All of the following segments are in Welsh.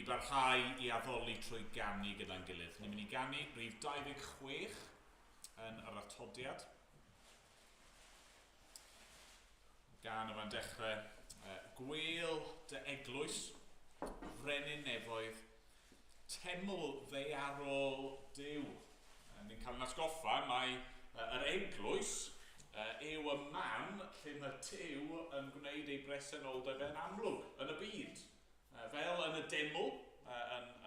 mynd i barhau i addoli trwy ganu gyda'n gilydd. Ni'n mynd i ganu rhif 26 yn yr atodiad. Gan yma'n dechrau, Gwêl dy eglwys, frenin nefoedd, teml ddaearol Duw. Ni'n cael ein atgoffa mai yr eglwys yw y man lle mae Duw yn gwneud ei bresenoldeb e'n amlwg yn y byd. Fel yn y deml,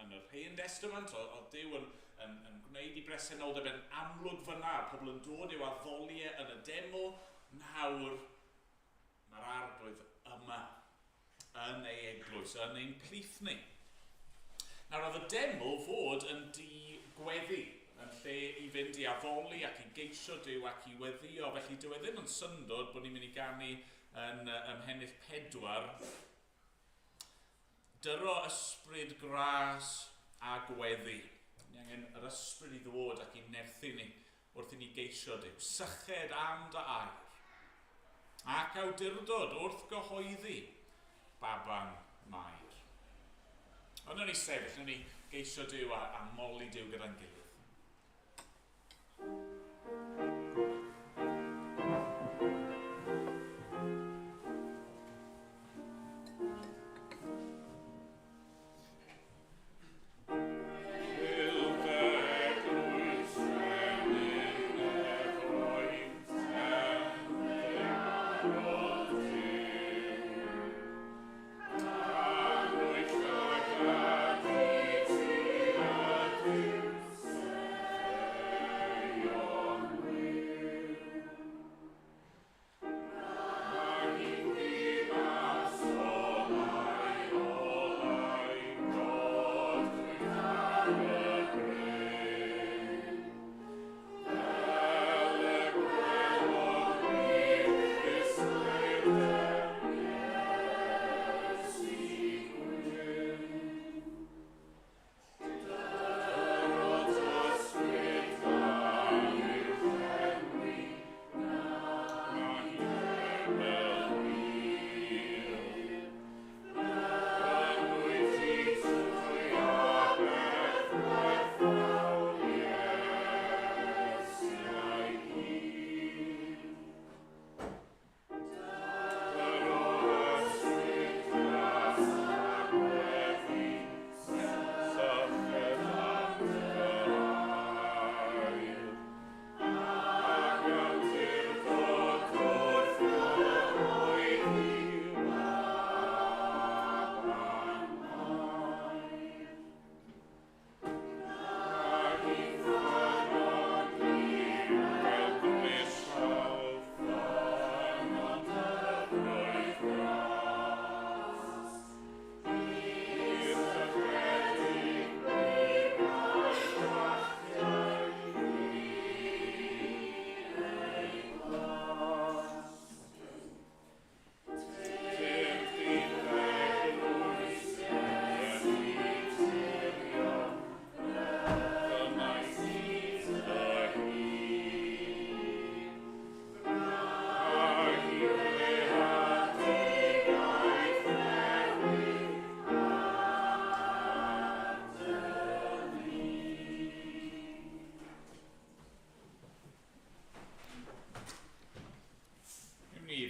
yn yr Hen Destament, oedd Duw yn gwneud ei bresenoldeb e'n amlwg fyna, pobl yn dod i'w addoli e yn y deml. Nawr, mae'r Arglwydd yma, yn ei eglwys, yn ein plith ni. Nawr, oedd y deml fod yn dŷ gweddi, yn lle i fynd i addoli ac i geisio Duw ac i weddïo. Felly, dyw e ddim yn syndod bod ni'n mynd i ganu yn ym mhennill 4, Dyro ysbryd gras a gweddi. Ni angen yr ysbryd i ddod ac i nerthu ni wrth i ni geisio Duw. Syched am dy air. Ac awdurdod wrth gyhoeddi baban Mair. Ond wnawn ni sefyll, wnawn ni geisio Duw a moli Duw gyda'n gilydd.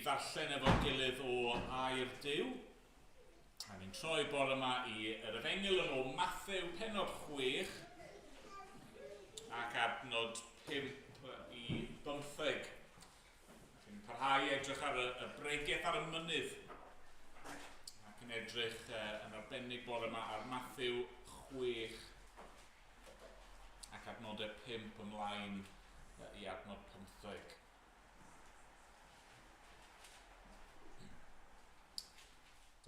Ddarllen efo'n gilydd o air Duw. A ni'n troi bore yma i yr Efengyl yn ôl Mathew, pennod 6 ac adnod 5 i 15. Ni'n parhau edrych ar y bregeth ar y mynydd ac yn edrych yn arbennig bore yma ar Mathew 6 ac adnodau 5 ymlaen i adnod 15.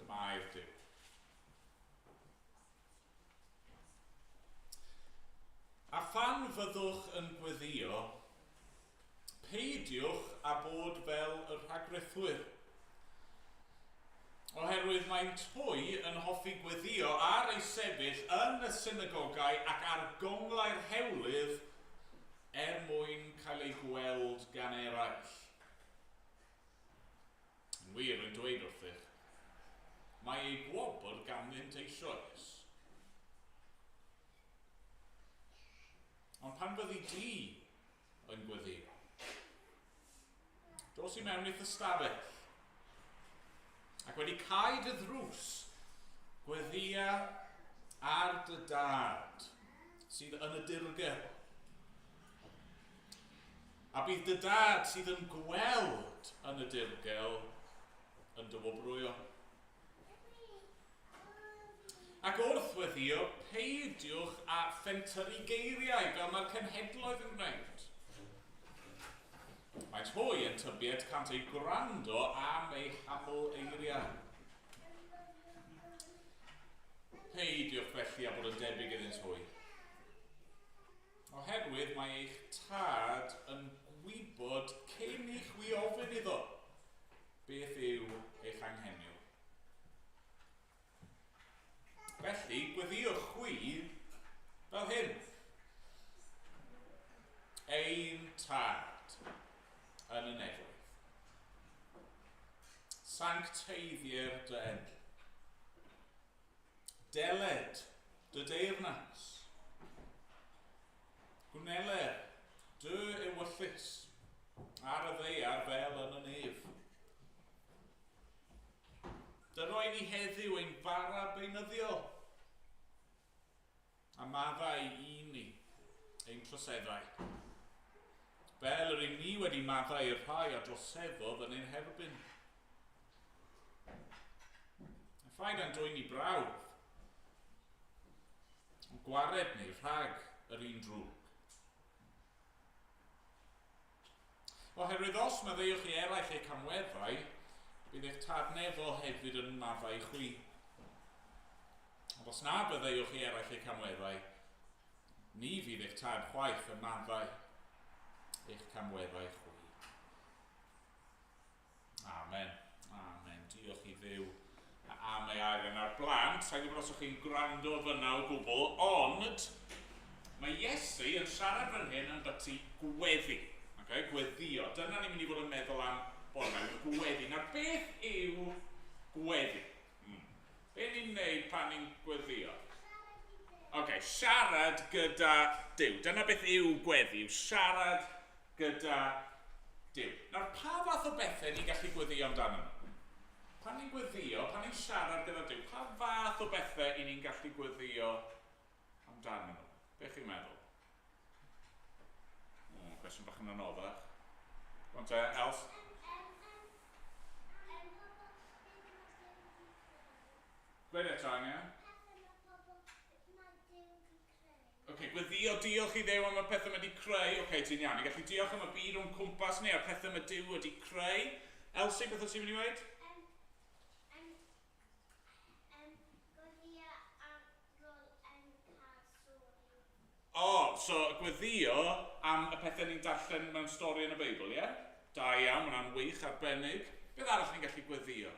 Dyma air Duw. A phan fyddwch yn gweddio, peidiwch â bod fel y rhagrithwyr, oherwydd maent hwy yn hoffi gweddio ar eu sefyll yn y synagogau ac ar gonglau'r hewlydd er mwyn cael eu gweld gan eraill. Yn wir, rwy'n dweud wrthych, mae eu gwobr ganddynt eisoes. fyddi di yn gweddio, dos i mewn i'th ystafell, ac wedi cau dy ddrws, gweddia ar dy dad sydd yn y dirgel. A bydd dy dad sydd yn gweld yn y dirgel yn dy wobrwyo. Ac wrth weddïo, peidiwch â phentyrru geiriau fel mae'r cenhedloedd yn gwneud. Maent hwy yn tybied cant eu gwrando am eu haml eiriau. Peidiwch felly â bod yn debyg iddynt hwy. Oherwydd mae eich tad yn gwybod cyn i chwi ofyn iddo beth yw eich anghenion. Felly, gweddïwch chwi fel hyn. Ein tad yn y nefoedd. Sancteiddier dy enw. Deled dy deyrnas. Gwneler dy ewyllys ar y ddaear fel yn y nef. Dyroi ni heddiw ein bara beunyddiol, a maddau i ni ein troseddau, fel yr un ni wedi maddau i'r rhai a droseddodd yn ein herbyn. A phaid â'n dwyn ni brawf, ond gwared ni rhag yr un drwg. Oherwydd os maddeuwch i eraill eu camweddau, bydd eich Tad nefol hefyd yn maddau chwi. Ond os na byddeuwch i eraill eu camweddau, ni fydd eich Tad chwaith yn maddau eich camweddau chwi. Amen. Amen. Diolch i Dduw am ei air yna. Blant, sa'n gwybod os ydych chi'n gwrando fyna o gwbl, ond mae Iesu yn siarad fan hyn yn byty gweddi. Okay? Gweddio. Dyna ni'n mynd i fod yn meddwl am bore yma, gweddi. Nawr, beth yw gweddi? Hmm. Be ni'n neud pan ni'n gweddio? Ok, siarad gyda Duw. Dyna beth yw gweddi, yw siarad gyda Duw. Nawr, pa fath o bethau ni'n gallu gweddio amdano nhw? Pan ni'n gweddio, pan ni'n siarad gyda Duw, pa fath o bethau i ni'n gallu gweddio amdano nhw? Be chi'n meddwl? O, cwestiwn bach yn anoddach. Go on te, Els. Gweud eto, Anya. Oce, okay, gweddio diolch i Ddew am y pethau mae wedi creu. Oce, okay, ti'n iawn. Ni'n gallu diolch am y byd o'n cwmpas ni a'r pethau mae Duw wedi creu. Elsie, beth o't ti'n mynd i weud? O, so gweddio am y pethau ni'n darllen mewn stori yn y Beibl, ie? Yeah? Da iawn, mae hwnna'n wych, arbennig. Beth arall ni'n gallu gweddio?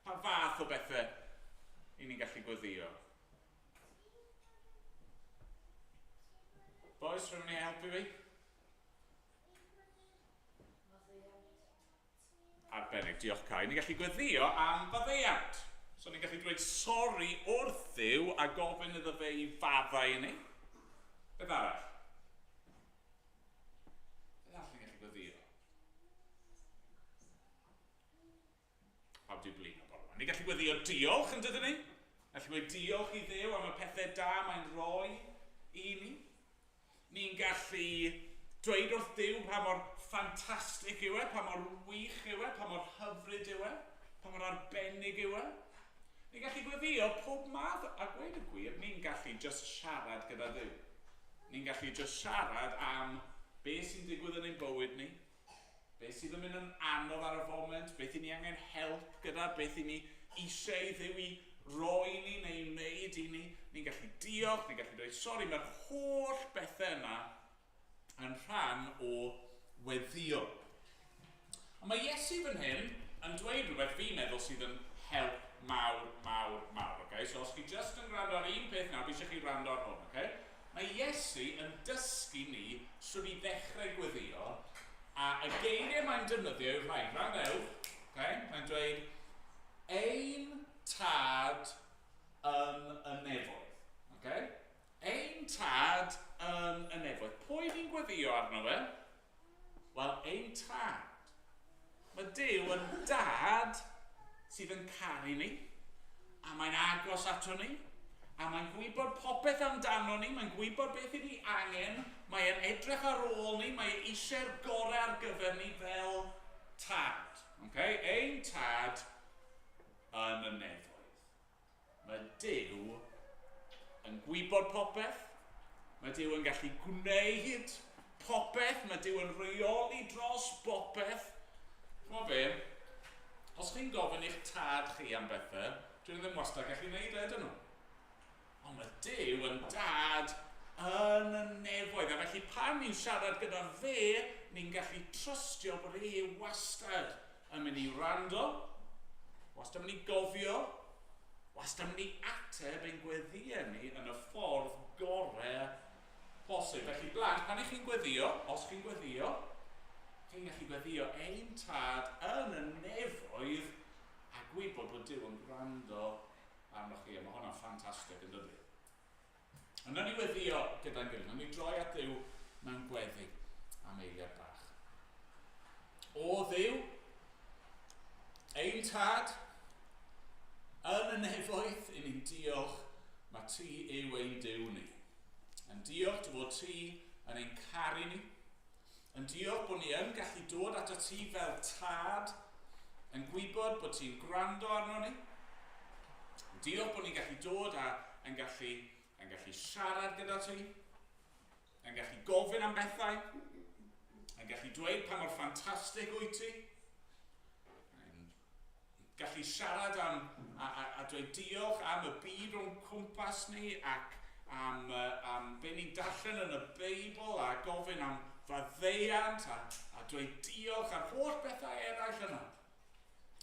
Pa fath o bethau i ni'n gallu gweddio? Boys, rhywun i helpu fi? Arbennig, diolch Kai. Ni'n gallu gweddio am faddeuant. So ni'n gallu dweud sori wrth Dduw a gofyn iddo fe i faddau i ni. Beth arall? Beth arall ni'n gallu gweddio? Pawb di blino bore yma. Ni'n gallu gweddio diolch yn dydyn ni? Gallu gweud diolch i Dduw am y pethau da mae'n rhoi i ni. Ni'n gallu dweud wrth Dduw pa mor ffantastig yw e, pa mor wych yw e, pa mor hyfryd yw e, pa mor arbennig yw e. Ni'n gallu gweddio pob math, a gweud y gwir, ni'n gallu just siarad gyda Dduw. Ni'n gallu just siarad am beth sy'n digwydd yn ein bywyd ni, Beth sydd yn mynd yn anodd ar y foment, beth i ni angen help gyda, beth i ni eisiau i Dduw i roi ni neu i wneud i ni. Ni'n gallu diolch, ni'n gallu dweud sori, mae'r holl bethau yna yn rhan o weddio. Ond mae Iesu fan hyn yn dweud rhywbeth fi'n meddwl sydd yn help mawr, mawr, mawr. Okay? So os chi just yn gwrando ar un peth nawr, fi eisiau chi wrando ar hwn. Okay? Mae Iesu yn dysgu ni shwt i ddechrau gweddio, a y geiriau mae'n defnyddio yw'r rhain. Gwrandewch, okay? Mae'n dweud, Ein Tad yn y nefoedd. Okay? Ein Tad yn y nefoedd. Pwy di gweddio arno fe? Wel, ein tad. Mae Duw yn dad sydd yn caru ni, a mae'n agos ato ni, a mae'n gwybod popeth amdano ni, mae'n gwybod beth i ni angen, mae'n edrych ar ôl ni, mae eisiau'r gorau ar gyfer ni fel tad. Okay? Ein tad yn y nefoedd. Mae Duw yn gwybod popeth, mae Duw yn gallu gwneud popeth, mae Duw yn rheoli dros bopeth. Ch'mod be? Os chi'n gofyn i'ch tad chi am bethau, dyn nhw ddim wastad gallu gwneud e, dyn nhw. Ond mae Duw yn dad yn y nefoedd, a felly pan ni'n siarad gyda fe, ni'n gallu trystio bod e wastad yn mynd i wrando, wastad yn mynd i gofio, wastad yn mynd i ateb ein gweddïau ni yn y ffordd gorau posib. Felly blant, pan ych chi'n gweddio, os chi'n gweddio, chi'n gallu gweddio ein tad yn y nefoedd a gwybod bod Duw yn gwrando arnoch chi. A mae hwnna'n ffantastig yn dydy. A nawn ni weddio gyda'n gilydd. Nawn ni droi at Dduw mewn gweddi am eiliad bach. O Dduw, ein tad, yn y nefoedd, i ni'n diolch, mae ti yw ein Duw ni. Yn diolch dy fod ti yn ein caru ni. Yn diolch bod ni yn gallu dod ato ti fel tad, yn gwybod bod ti'n gwrando arno ni. Yn diolch bod ni'n gallu dod a yn gallu, yn gallu siarad gyda ti, yn gallu gofyn am bethau, yn gallu dweud pa mor ffantastig wyt ti, yn gallu siarad am a, a, a dweud diolch am y byd o'n cwmpas ni ac am, am be ni'n darllen yn y Beibl a gofyn am faddeuant a, a dweud diolch am holl bethau eraill yna.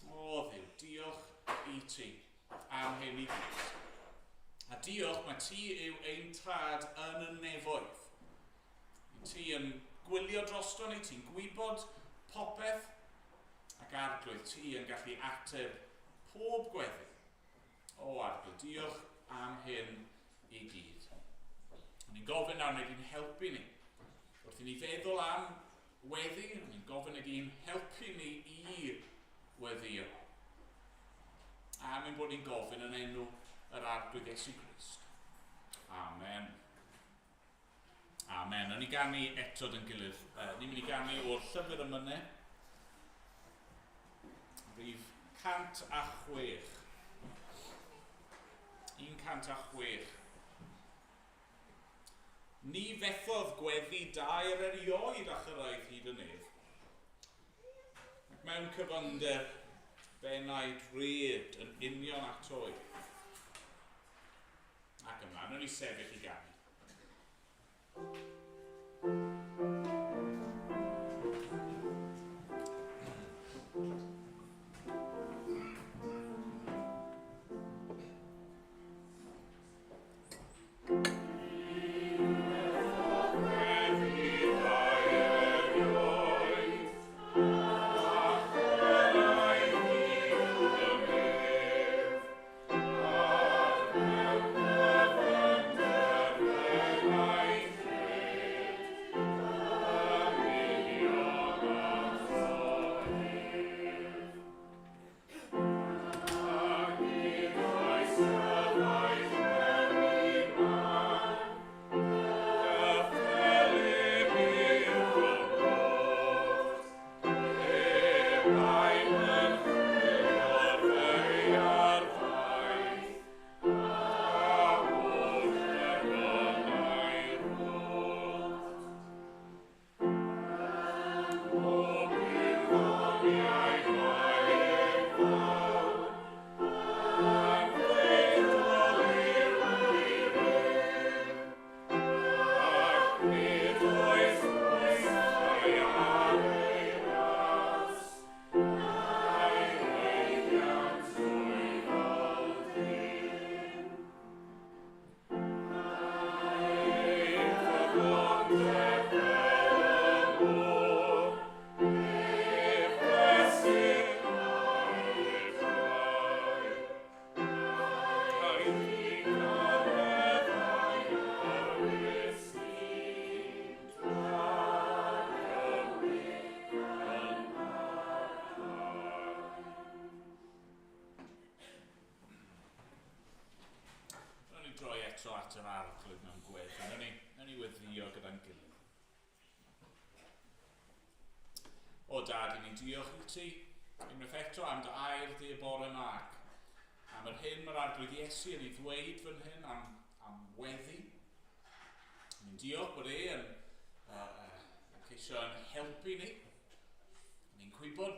O Dduw, diolch i ti am hyn i gyd. A diolch, mae ti yw ein tad yn y nefoedd. Ti yn gwylio drosto ni, ti'n gwybod popeth, Ac Arglwydd, ti yn gallu ateb pob gweddi. O Arglwydd, diolch am hyn i gyd. O'n i'n gofyn nawr, wneud i'n helpu ni. Wrth i ni feddwl am weddi, o'n i'n gofyn i i'n helpu ni i weddio. Am ein bod ni'n gofyn yn enw yr Arglwydd Iesu Grist. Amen. Amen. O'n i ganu eto dyn gilydd. Ni'n mynd i ganu o'r llyfr emynau. Rhif 106. 106. Ni fethodd gweddi dair erioed a chyrraedd hyd y nef. Ac mewn cyfyngder, fenaid rhed yn union ato ef. Ac ymlaen, o'n i sefyll i ganu. droi eto at yr arglwydd mewn gweddi. Newn ni, newn ni weddio gyda'n gilydd. O dad, i ni'n diolch i ti unwaith eto am dy air di y bore yma ac am yr hyn mae'r arglwydd Iesu yn ei ddweud fan hyn am, am weddi. Ni'n diolch bod e yn, uh, ceisio yn helpu ni. Ni'n gwybod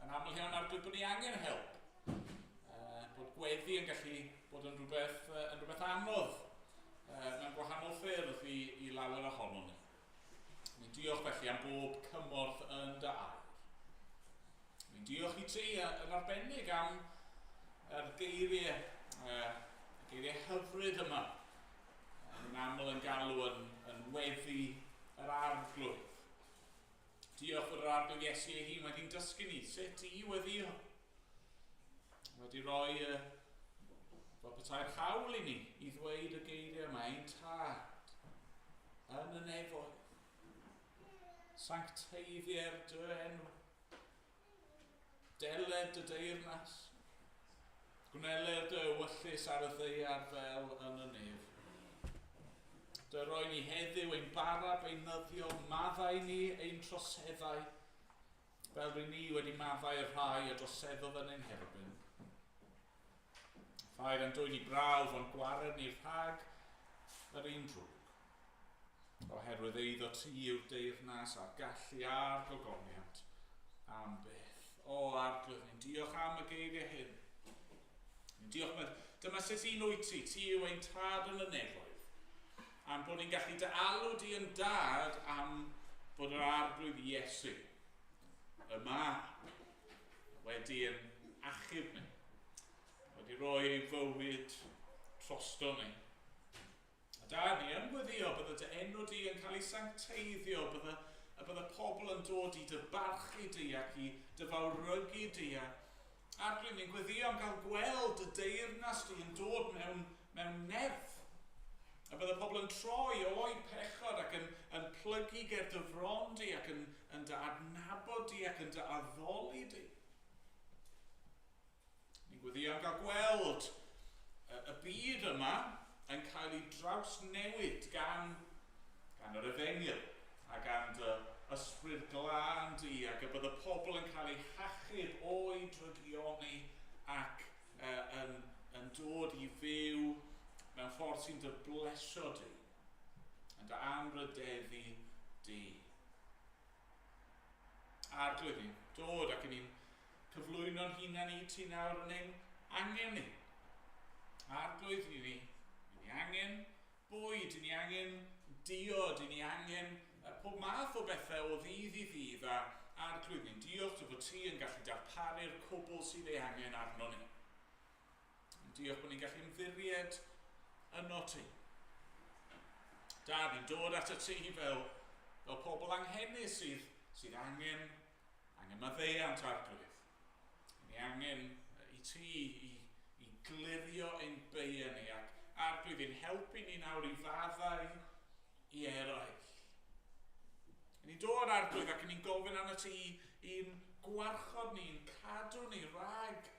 yn aml iawn arglwydd bod ni angen help. Uh, bod gweddi yn gallu bod yn rhywbeth, uh, yn rhywbeth anodd uh, mewn gwahanol ffyrdd i, i lawer ohono ni. Ni'n diolch felly am bob cymorth yn dy air. Ni'n diolch i ti yn arbennig am yr geiriau, uh, geiriau hyfryd yma. Ni'n aml yn galw yn, yn weddi yr arglwydd. Diolch fod yr arglwydd Iesu ei hun wedi'n dysgu ni sut i weddio. Wedi rhoi uh, fel petai'r hawl i ni i ddweud y geiriau yma, ein tad yn y nefoedd. Sancteiddier dy enw. Deled dy deyrnas. Gwneler dy ewyllys ar y ddaear fel yn y nef. Dy roi ni heddiw ein bara beunyddiol, maddau ni ein troseddau, fel rŷn ni wedi maddau y rhai a droseddodd yn ein herbyn. Phaid â'n dwyn i brawf, ond gwared ni rhag yr un drwg. Oherwydd eiddo ti yw'r deyrnas a'r gallu a'r gogoniant am byth. O, Arglwydd, ni'n diolch am y geiriau hyn. Ni'n diolch, mae, dyma sut un wyt ti, ti yw ein tad yn y nefoedd. Am bod ni'n gallu dy alw di yn dad am fod yr Arglwydd Iesu yma wedi yn achub ni, wedi rhoi ei fywyd trosto ni. A da, ni yn gweddio bydde dy enw di yn cael ei sancteiddio, bydde, y bydde pobl yn dod i dy barchu di ac i dy fawrygu di. A Arglwydd, ni'n gweddio am gael gweld dy deyrnas di yn dod mewn, mewn nerth. A bydde pobl yn troi o'i pechod ac yn, yn plygu ger dy fron di ac yn, yn dy adnabod di ac yn dy addoli di. Ni'n gweddio am gael gweld y byd yma yn cael ei drawsnewid gan, gan yr efengyl a gan dy ysbryd glân di ac y bydde pobl yn cael eu hachub o'i drygioni ac uh, yn, yn dod i fyw mewn ffordd sy'n dy blesio di, yn dy anrhydeddu di. Arglwydd, ni'n dod ac ni'n cyflwyno'n hunan i ti nawr yn ein angen ni. Arglwydd, ni, ni, ni angen bwyd, ni angen diod, ni angen pob math o bethau o ddydd i ddydd a Arglwydd, ni'n diolch dy fod ti yn gallu darparu'r cwbl sydd ei angen arno ni. Diolch bod ni'n gallu ymddiried yno ti. Dad, ni'n dod at y ti fel, fel pobl anghenus sydd, sydd angen, angen maddeuant arglwydd. Ni angen i ti i, i glirio ein beiau ni ac arglwydd i'n helpu ni nawr i faddau i eraill. Ni'n dod arglwydd ac ni'n gofyn arno ti i'n gwarchod ni'n cadw ni rhag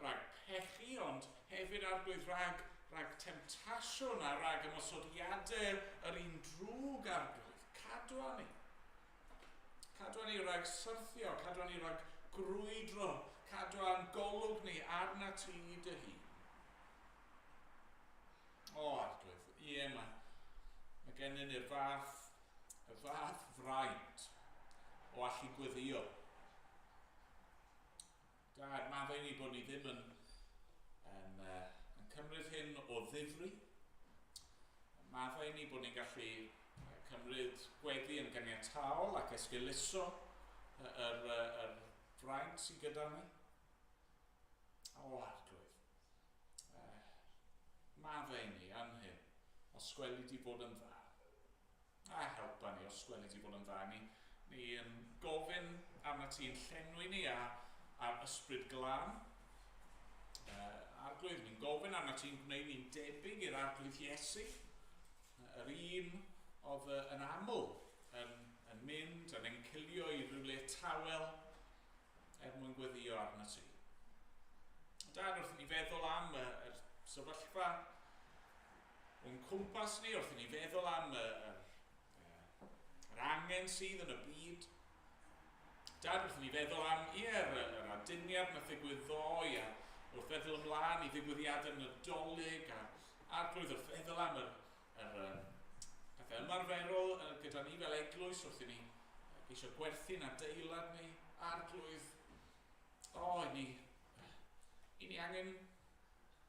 rhag pechu, ond hefyd arglwydd rhag, rhag temtasiwn a rhag ymosodiadau yr un drwg arglwydd. Cadw ni. Cadw ni rhag syrthio, cadw ni rhag grwydro, cadw a'n golwg ni arna ti dy hun. O, arglwydd, ie, mae, mae gennym ni'r fath, y fath fraint o allu gweddio. Dad, maddau ni bod ni ddim yn, yn, uh, yn cymryd hyn o ddifri. Maddau ni bod ni'n gallu cymryd gweddi yn ganiataol ac esgeuluso yr, yr, yr fraint sydd gyda ni. O, arglwydd. Uh, maddau ni yn hyn, os gweli di fod yn dda. A helpa ni os gweli di fod yn dda. Ni, ni yn gofyn arna ti yn llenwi ni a, a'r ysbryd glân. Uh, arglwydd, ni'n gofyn arna ti'n gwneud ni'n debyg i'r arglwydd Iesu. Yr un oedd yn aml yn, yn mynd, yn encilio i rywle tawel er mwyn gweddio arna ti. Dad, wrth i ni feddwl am y, yr sefyllfa o'n cwmpas ni, wrth i ni feddwl am yr angen sydd yn y byd. Dad, wrth i ni feddwl am, ie, yr aduniad nath ddigwydd ddoe, a wrth feddwl ymlaen i ddigwyddiadau Nadolig, a Arglwydd, wrth feddwl am yr pethau ymarferol gyda ni fel eglwys, wrth i ni geisio gwerthu'n adeilad ni, Arglwydd, o, i ni angen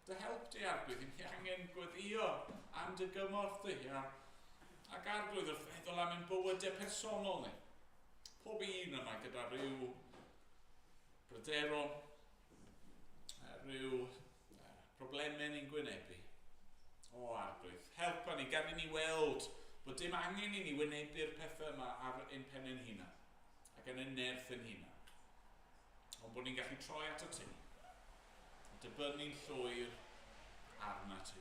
dy help di, Arglwydd, i ni angen gweddïo am dy gymorth di, ac Arglwydd, wrth feddwl am ein bywydau personol ni. Pob un yma gyda rhyw bryderon, rhyw problemau ni'n gwynebu. O, Arglwydd, helpa ni, gad i ni weld bod dim angen i ni wynebu'r pethau yma ar ein pen ein hunan ac yn ein nerth ein hunan. Ond bod ni'n gallu troi ato ti a dibynnu'n llwyr arna ti.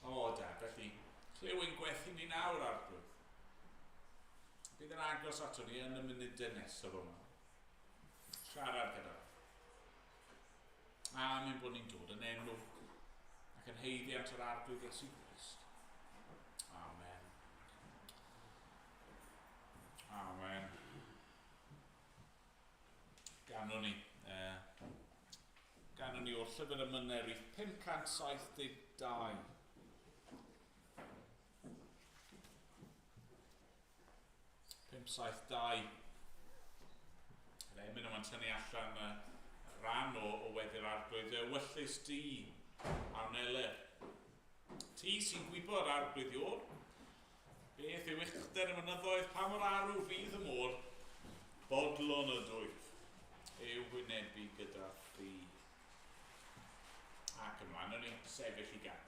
O, Dad, felly, clyw ein gweddi ni nawr, Arglwydd. Bydd yn agos ato ni yn y munudau nesaf yma. Siarad gyda ni. Am ein bod ni'n dod yn enw ac yn haeddiant yr Arglwydd Iesu Grist. Amen. Amen. Ganwn ni. Ganwn ni o'r llyfr emynau rhif 572. 572. Yr emyn yma'n tynnu allan rhan o weddi'r Arglwydd. Ewyllys di a wneler. Ti sy'n gwybod, Arglwydd Iôr, beth yw uchder y mynyddoedd, pa mor arw fydd y môr, bodlon ydwyf yw wynebu gyda thi. Ac ymlaen, o'n i sefyll i ganu.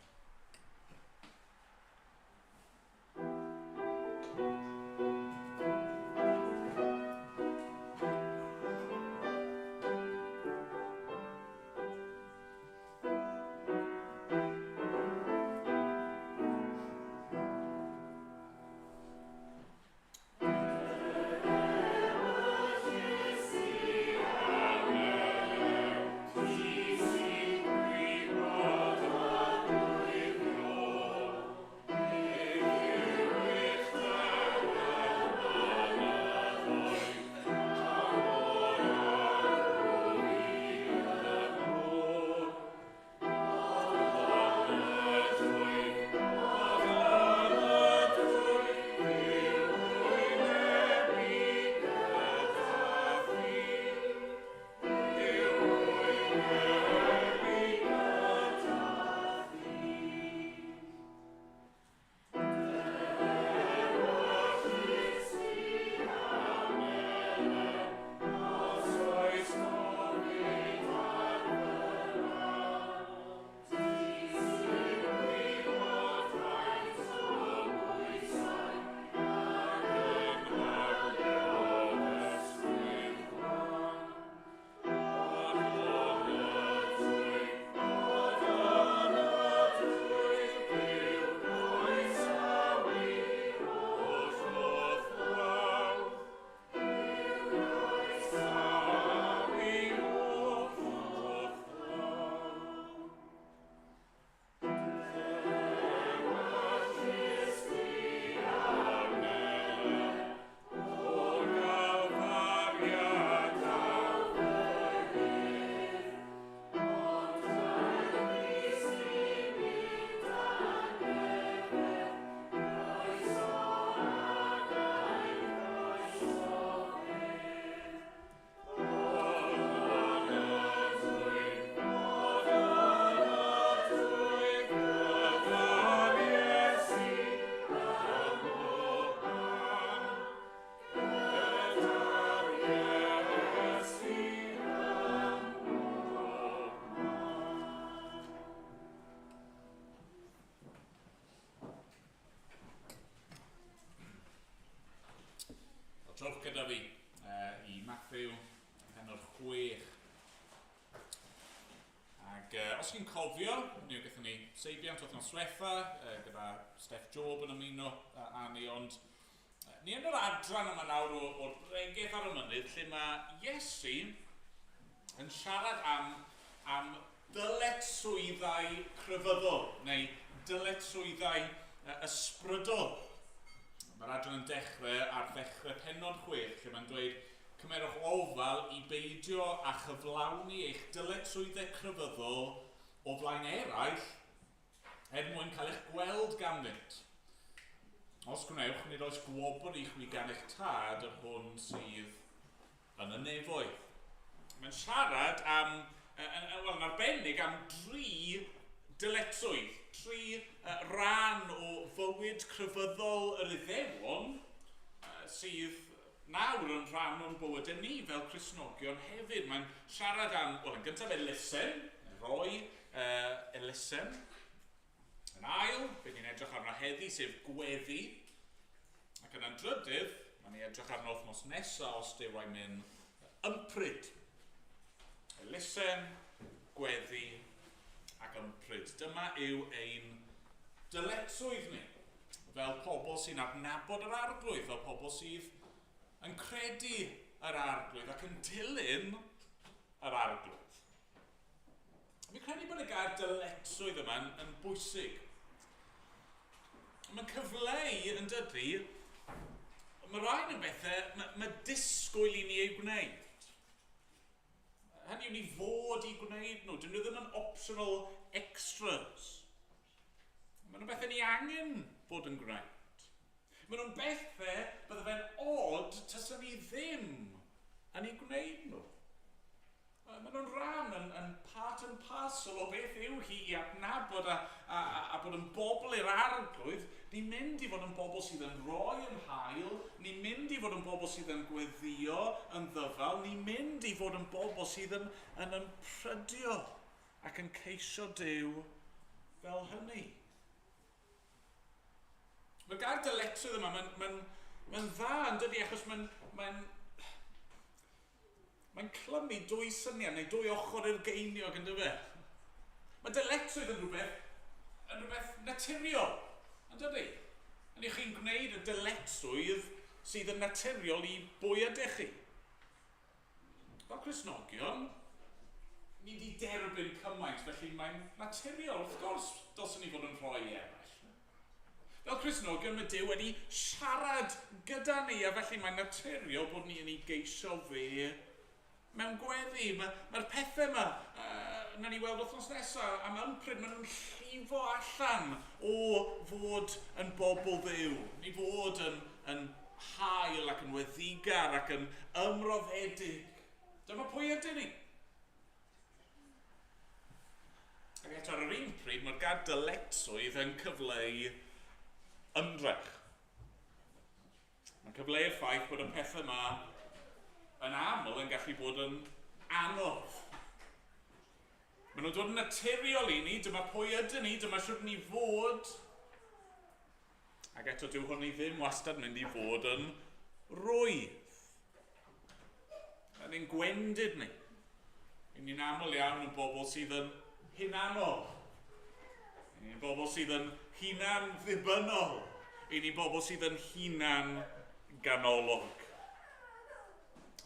Trowch gyda fi i Matthew, pennod 6. Ac os chi'n cofio, ni gaethon ni seibiant wythnos diwetha gyda Steph Job yn ymuno â ni, ond ni yn yr adran yma nawr o'r bregeth ar y mynydd lle mae Iesu yn siarad am dyletswyddau crefyddol, neu dyletswyddau ysbrydol. Mae'r adran yn dechrau ar ddechrau pennod 6, lle mae'n dweud, cymerwch ofal i beidio â chyflawni eich dyletswyddau crefyddol o flaen eraill er mwyn cael eich gweld ganddynt. Os gwnewch, nid oes gwobr i chwi gan eich tad yr hwn sydd yn y nefoedd. Mae'n siarad am, wel, yn arbennig am dri dyletswydd, tri rhan o fywyd crefyddol yr Iddewon sydd nawr yn rhan o'n bywydau ni fel Cristnogion hefyd. Mae'n siarad am, wel, yn gyntaf elusen, rhoi elusen. Yn ail, be ni'n edrych arno heddi, sef gweddi. Ac yna'n drydydd, mae'n ni edrych arno wythnos nesaf os Duw a'i mynd, ympryd. Elusen, gweddi ac ympryd. Dyma yw ein dyletswydd ni, fel pobl sy'n adnabod yr Arglwydd, fel pobl sydd yn credu yr Arglwydd ac yn dilyn yr Arglwydd. Fi'n credu bod y gair dyletswydd yma yn, yn bwysig. Mae'n cyfleu yn dydy, mae rhain yn bethau, mae, mae disgwyl i ni eu gwneud. Hynny yw ni fod i gwneud nhw, dyn nhw ddim yn optional extras. Maen nhw'n bethau ni angen bod yn gwneud. Maen nhw'n bethau bydde fe'n odd taswn ni ddim yn eu gwneud nhw. Maen nhw'n rhan, yn, yn part and parcel o beth yw hi i adnabod a, a, a, a bod yn bobl i'r Arglwydd. Ni'n mynd i fod yn bobl sydd yn rhoi yn hael, ni'n mynd i fod yn bobl sydd yn gweddio yn ddyfal, ni'n mynd i fod yn bobl sydd yn, yn ymprydio ac yn ceisio Duw fel hynny. Mae'r gair dyletswydd yma, mae'n mae mae dda yn dydi, achos mae'n mae Mae'n clymu dwy syniad neu dwy ochr i'r geiniog, yn dyfe? Mae dyletswydd yn rhywbeth, yn rhywbeth naturiol, yn dydy? Yn i chi'n gwneud y dyletswydd sydd yn naturiol i bwy ydych chi. Fel Cristnogion, ni wedi derbyn cymaint, felly mae'n naturiol, wrth gwrs, dylswn ni fod yn rhoi i eraill. Fel Cristnogion, mae Duw wedi siarad gyda ni, a felly mae'n naturiol bod ni yn ei geisio fe mewn gweddi. Mae'r mae pethau yma, na ni weld wythnos nesaf, am ympryd, maen nhw'n llifo allan o fod yn bobl Dduw. Ni fod yn, yn hael ac yn weddigar ac yn ymroddedig. Dyma pwy ydyn ni. Ac eto ar yr un pryd, mae'r gair dyletswydd yn cyfleu ymdrech. Mae'n cyfleu'r ffaith bod y pethau yma yn aml yn gallu bod yn anodd. Maen nhw'n dod yn naturiol i ni, dyma pwy ydyn ni, dyma siwr ni fod. Ac eto, dyw hwn i ddim wastad mynd i fod yn rwydd. Yn ein gwendid ni. Yn ni'n aml iawn yn bobl sydd yn hunanol. Yn ni'n bobl sydd yn hunan ddibynnol. Yn ni'n bobl sydd yn hunan ganolog.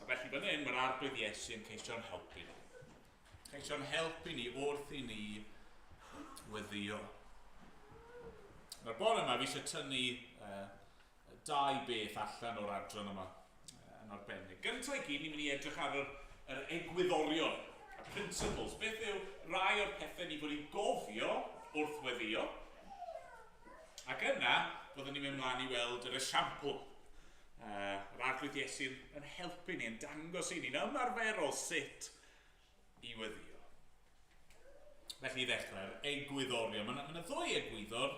A felly fan hyn, mae'r Arglwydd Iesu yn ceisio'n helpu ni. Ceisio'n helpu ni wrth i ni weddio. Mae'r bore yma fi eisiau tynnu dau beth allan o'r adran yma yn arbennig. Gyntaf i gyd, ni'n mynd i edrych ar yr, yr egwyddorion, y principles. Beth yw rai o'r pethau ni fod i gofio wrth weddio? Ac yna, byddwn ni'n mynd mlaen i weld yr esiampl. Yr Arglwydd Iesu yn helpu ni, yn dangos i ni'n ymarferol sut i weddio. Felly i ddechrau'r egwyddorion. Mae yna ddwy egwyddor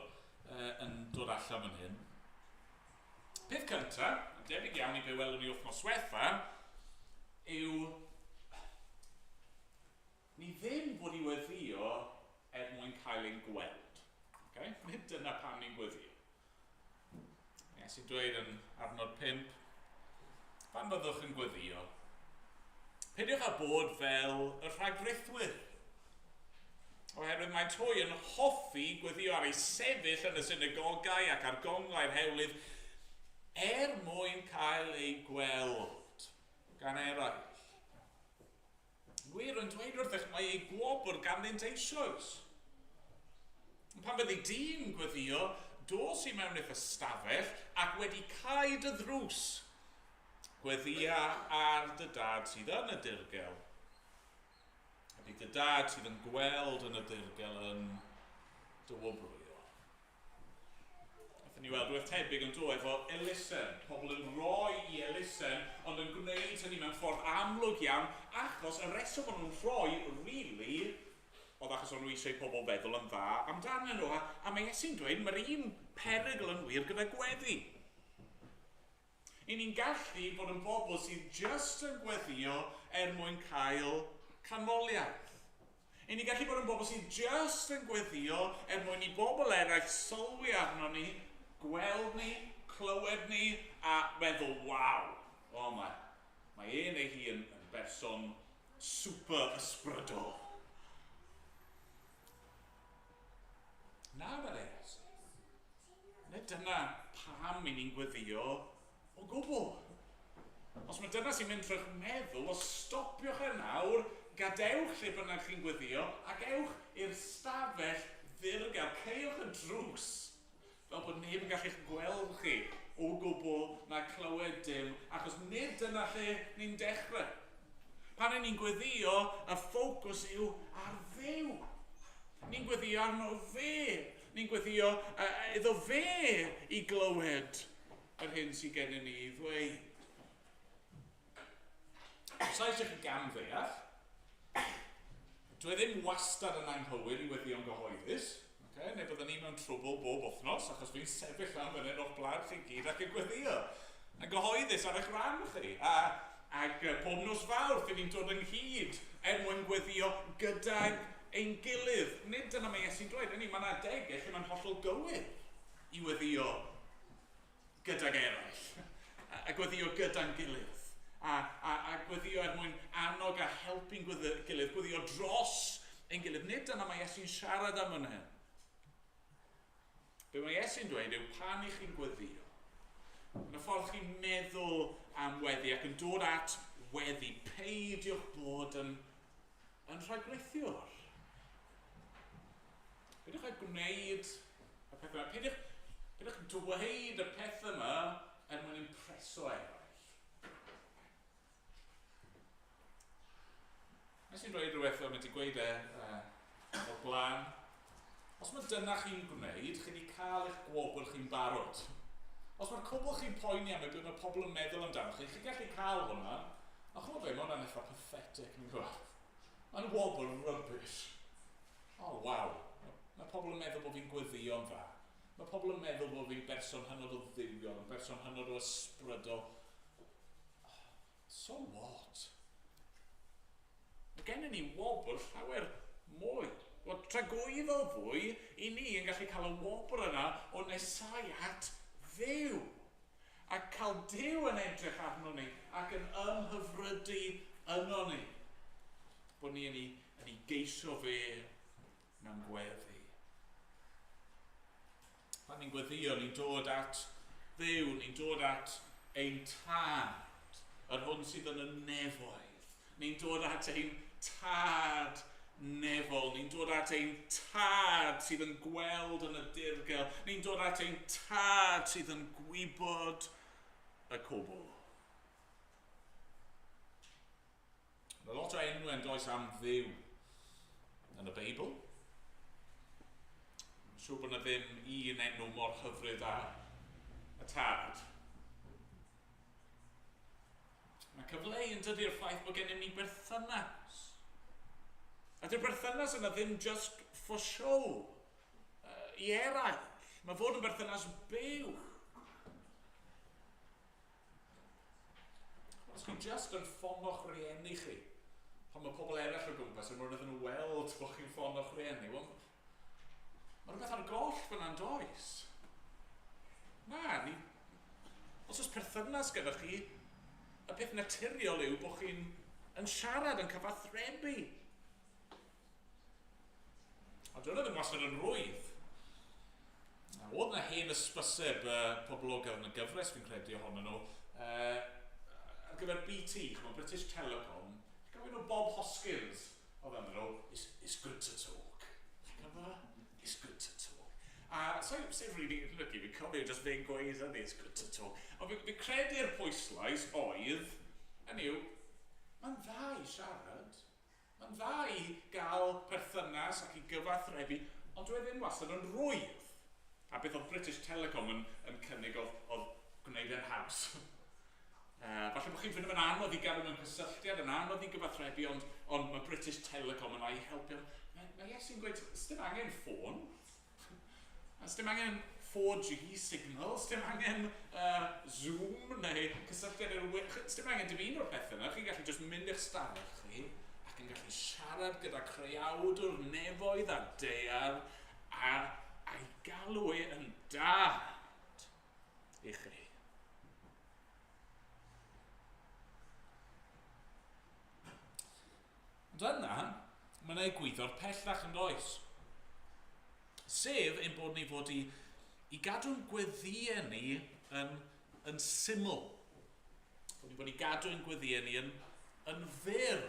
yn dod allan fan hyn. Peth cyntaf, yn debyg iawn i be welwn ni wythnos diwetha, yw ni ddim fod i weddio er mwyn cael ein gweld. Okay? Nid dyna pam ni'n gweddio. Iesu'n dweud yn adnod 5, pan fyddwch yn gweddio, peidiwch â bod fel y rhagrithwyr, oherwydd maent hwy yn hoffi gweddio ar eu sefyll yn y synagogau ac ar gonglau'r hewlydd, er mwyn cael eu gweld gan eraill. Wir yn dweud wrthych, mae ei gwobr ganddynt eisoes. Pan fyddi di'n gweddio, dos i mewn i'th ystafell ac wedi cau dy ddrws, gweddia ar dy dad sydd yn y dirgel. A bydd dy dad sydd yn gweld yn y dirgel yn dy wobrwyo. Nathon ni weld rhywbeth tebyg yn do efo elusen. Pobl yn rhoi i elusen, ond yn gwneud hynny mewn ffordd amlwg iawn, achos y reswm o'n nhw'n rhoi, really, oedd achos o'n nhw eisiau i pobl feddwl yn dda amdanyn nhw. A mae Iesu'n dweud, mae'r un perygl yn wir gyda gweddi. I ni'n gallu bod yn bobl sydd jyst yn gweddio er mwyn cael canmoliaeth. I ni'n gallu bod yn bobl sydd jyst yn gweddio er mwyn i bobl eraill sylwi arno ni, gweld ni, clywed ni a meddwl, waw, o mae, mae e neu hi yn, yn berson super ysbrydol. Na, meddai Iesu. Nid dyna pam i ni'n gweddio o gwbl. Os mae dyna sy'n mynd trwy'ch meddwl, os stopiwch e nawr, gadewch lle bynnag chi'n gweddio ac ewch i'r stafell ddirgel, caewch y drws, fel bod neb yn gallu'ch gweld chi o gwbl na clywed dim, achos nid dyna lle ni'n dechrau. Pan y'n ni'n gweddio, y ffocws yw ar Dduw. Ni'n gweddio arno fe. Ni'n gweddio iddo fe i glywed yr hyn sydd gennym ni i ddweud. Os oes eich gam ddeall, dwi e ddim wastad yn anghywir i weddio'n gyhoeddus, okay? Neu byddwn ni mewn trwbl bob wythnos, achos fi'n sefyll lan fan hyn o'ch blaen chi gyd ac yn gweddio yn gyhoeddus ar eich rhan chi. A, ac pob nos Fawrth, i ni'n dod ynghyd er mwyn gweddio gydag ein gilydd. Nid dyna mae Iesu'n dweud, hynny, mae yna adegau lle mae'n hollol gywir i weddio gydag eraill, a gweddio gyda'n gilydd, a, a, a gweddio er mwyn annog a helpu'n gilydd, gweddio dros ein gilydd. Nid dyna mae Iesu'n siarad am fan hyn. Be mae Iesu'n dweud yw pan i chi'n gweddio, yn y ffordd chi'n meddwl am weddi ac yn dod at weddi, peidiwch bod yn, yn rhagrithiwr. Peidiwch â gwneud y pethau yma. Peidiwch, peidiwch dweud y pethau yma er mwyn impreso eraill. Nes i'n dweud rhywbeth o'n wedi gweud e o'r blaen. Os mae dyna chi'n gwneud, chi wedi cael eich gwobr chi'n barod. Os mae'r cwbl chi'n poeni am y beth mae pobl yn meddwl amdano chi, chi'n gallu cael hwnna. A chymod be, mae hwnna'n eitha pathetic, ni'n gwybod. Mae'n wobr rubbish. O, oh, waw. Mae pobl yn meddwl bod fi'n gweddïo'n dda. Mae pobl yn meddwl bod fi'n berson hynod o dduwiol, yn berson hynod o ysbrydol. So what? Mae gennym ni wobr llawer mwy. Wel, tragwyddol fwy i ni yn gallu cael y wobr yna o nesau at Dduw. A cael Duw yn edrych arno ni ac yn ymhyfrydu yno ni. Bod ni yn ei, yn ei geisio fe mewn gweddi. Pan ni'n gweddio, ni'n dod at Dduw, ni'n dod at ein tad, yr hwn sydd yn y nefoedd. Ni'n dod at ein tad nefol. Ni'n dod at ein tad sydd yn gweld yn y dirgel. Ni'n dod at ein tad sydd yn gwybod y cwbl. Mae lot o enwau yn does am Dduw yn y Beibl. Mae'n siŵr bod yna ddim un enw mor hyfryd â y Tad. Mae cyfleu yn dydy'r ffaith bod gennym ni berthynas. A dyw'r berthynas yna ddim just for show i eraill. Mae fod yn berthynas byw. Os chi just yn ffono'ch rieni chi, pan mae pobl eraill o gwmpas yn mwyn iddyn nhw weld bod chi'n ffono'ch rieni, wel, mae rhywbeth ar goll fyna'n does. Na, ni... Os oes perthynas gyda chi, y peth naturiol yw bod chi'n yn siarad, yn cyfathrebu. Ond dyna ddim wastad yn rwydd. Na, oedd na hen ysbyseb poblogaidd yn y gyfres fi'n credu ohonyn nhw, ar gyfer BT, chymod, British Telecom. Cofio nhw Bob Hoskins oedd yn nhw, it's good to talk. Chi'n cofio? It's good to talk. A so, so really, look, fi'n cofio just fe'n gweud hynny, it's good to talk. Ond fi credu'r pwyslais oedd, hynny yw, mae'n dda i siarad, mae'n dda i gael perthynas ac i gyfathrebu, ond dwi e ddim wastad yn rwydd. A beth oedd British Telecom yn cynnig oedd gwneud e'n haws. Falle bod chi'n ffeindio fe'n anodd i gadw mewn cysylltiad, yn anodd i gyfathrebu, ond mae British Telecom yna i helpu. Mae Iesu'n gweud, sdim angen ffôn, sdim angen 4G signal, sdim angen Zoom neu cysylltiad i'r we, sdim angen dim un o'r pethau yna. Chi'n gallu just mynd i'ch stafell chi ac yn gallu siarad gyda creawdwr nefoedd a daear a'i galw e yn dad i chi. Ond yna, mae yna egwyddor pellach yn does. Sef ein bod ni fod i gadw'n gweddïau ni yn syml. Bod ni fod i gadw ein gweddïau ni yn fyr.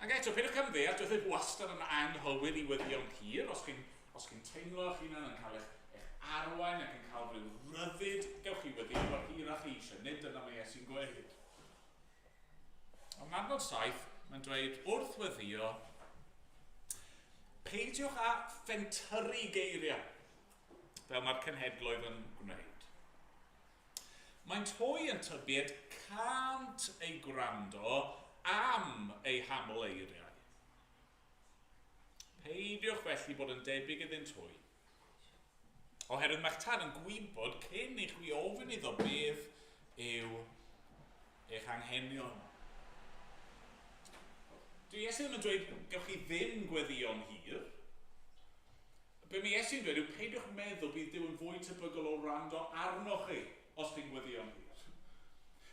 Ac eto, peidiwch camddeall, dwi ddim wastad yn anghywir i weddïo'n hir. Os chi'n teimlo eich hunan yn cael eich arwain ac yn cael rhyw ryddid, gewch chi weddïo mor hir â chi eisiau. Nid dyna mae Iesu'n gweud. Ond adnod 7, mae'n dweud, wrth weddïo, peidiwch â phentyrru geiriau, fel mae'r cenhedloedd yn gwneud. Maent hwy yn tybied cânt eu gwrando am eu haml eiriau. Peidiwch felly bod yn debyg iddynt hwy. Oherwydd mae'ch tad yn gwybod cyn i chwi ofyn iddo beth yw eich anghenion. Dwi Iesu ddim yn dweud gewch chi ddim gweddïo'n hir. Be mae Iesu'n dweud yw peidiwch meddwl bydd Duw yn fwy tebygol o wrando arnoch chi os chi'n gweddïo'n hir.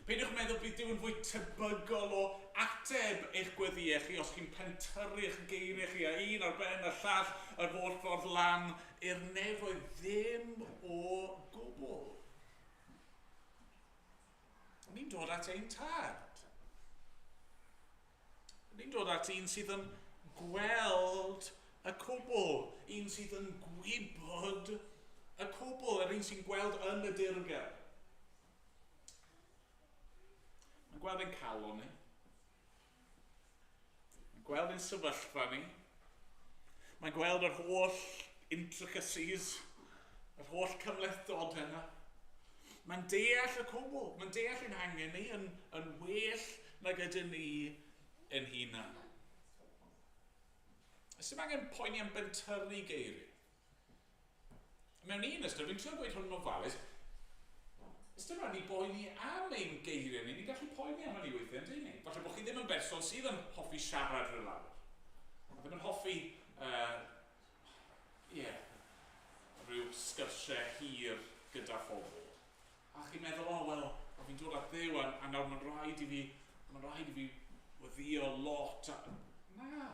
Peidiwch meddwl bydd Duw yn fwy tebygol o ateb eich gweddïau chi os chi'n pentyrru'ch geiriau chi a un ar ben y llall yr holl ffordd lan i'r nefoedd. Ddim o gwbl. Ni'n dod at ein tad. Ni'n dod at un sydd yn gweld y cwbl, un sydd yn gwybod y cwbl, yr un sy'n gweld yn y dirgel. Mae'n gweld ein calon ni. Mae'n gweld ein sefyllfa ni. Mae'n gweld yr holl intricacies, yr holl cymhlethdodau yna. Mae'n deall y cwbl. Mae'n deall ein hangen ni yn well nag ydyn ni yn hunan. Oes dim angen poeni am bentyrru geiriau. Mewn un ystyr, fi'n trio gweud hwn yn ofalus, oes dim rhaid ni boeni am ein geiriau ni, ni'n gallu poeni am hynny weithiau, yn dyn ni? Falle bod chi ddim yn berson sydd yn hoffi siarad rhyw lawer. Ddim yn hoffi, yeah, rhyw sgyrsiau hir gyda phobl. A chi'n meddwl, o, wel, o, fi'n dod at Dduw, a nawr mae'n rhaid i fi, mae'n rhaid i fi weddïo lot. A, na.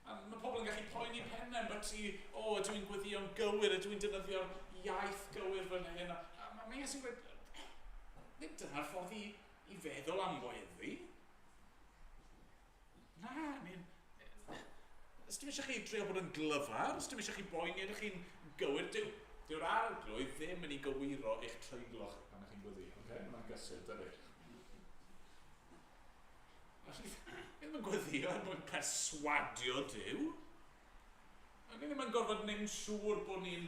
A mae pobl yn gallu poeni pennau ambyti, o, ydw i'n gweddïo'n gywir, ydw i'n defnyddio'r iaith gywir fan hyn. A mae Iesu'n gweud, nid dyna'r ffordd i feddwl am weddi. Na, ni'n... Ys dim eisiau chi drio bod yn glyfar, ys dim eisiau chi boeni, ydych chi'n gywir. Dyw'r arglwydd ddim yn ei gywiro eich treiglo chi pan ydych chi'n gweddio. Okay? Mae'n gysur, dydy. Ni ddim yn gweddio er mwyn perswadio Duw. A ni ddim yn gorfod gwneud yn siŵr bod ni'n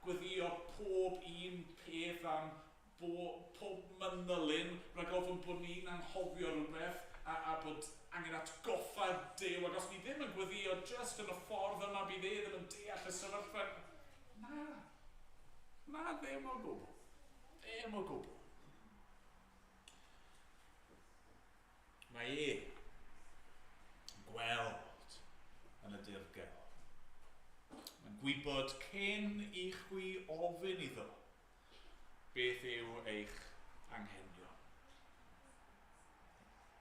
gweddio pob un peth am pob manylyn, rhag ofn bod ni'n anghofio rhywbeth a bod angen atgoffa Duw. Ac os ni ddim yn gweddio jyst yn y ffordd yma, bydd e ddim yn deall y sefyllfa. Na, na ddim o gwbl. Ddim o gwbl. Mae e yn gweld yn y dirgel. Mae'n gwybod cyn i chwi ofyn iddo beth yw eich anghenion.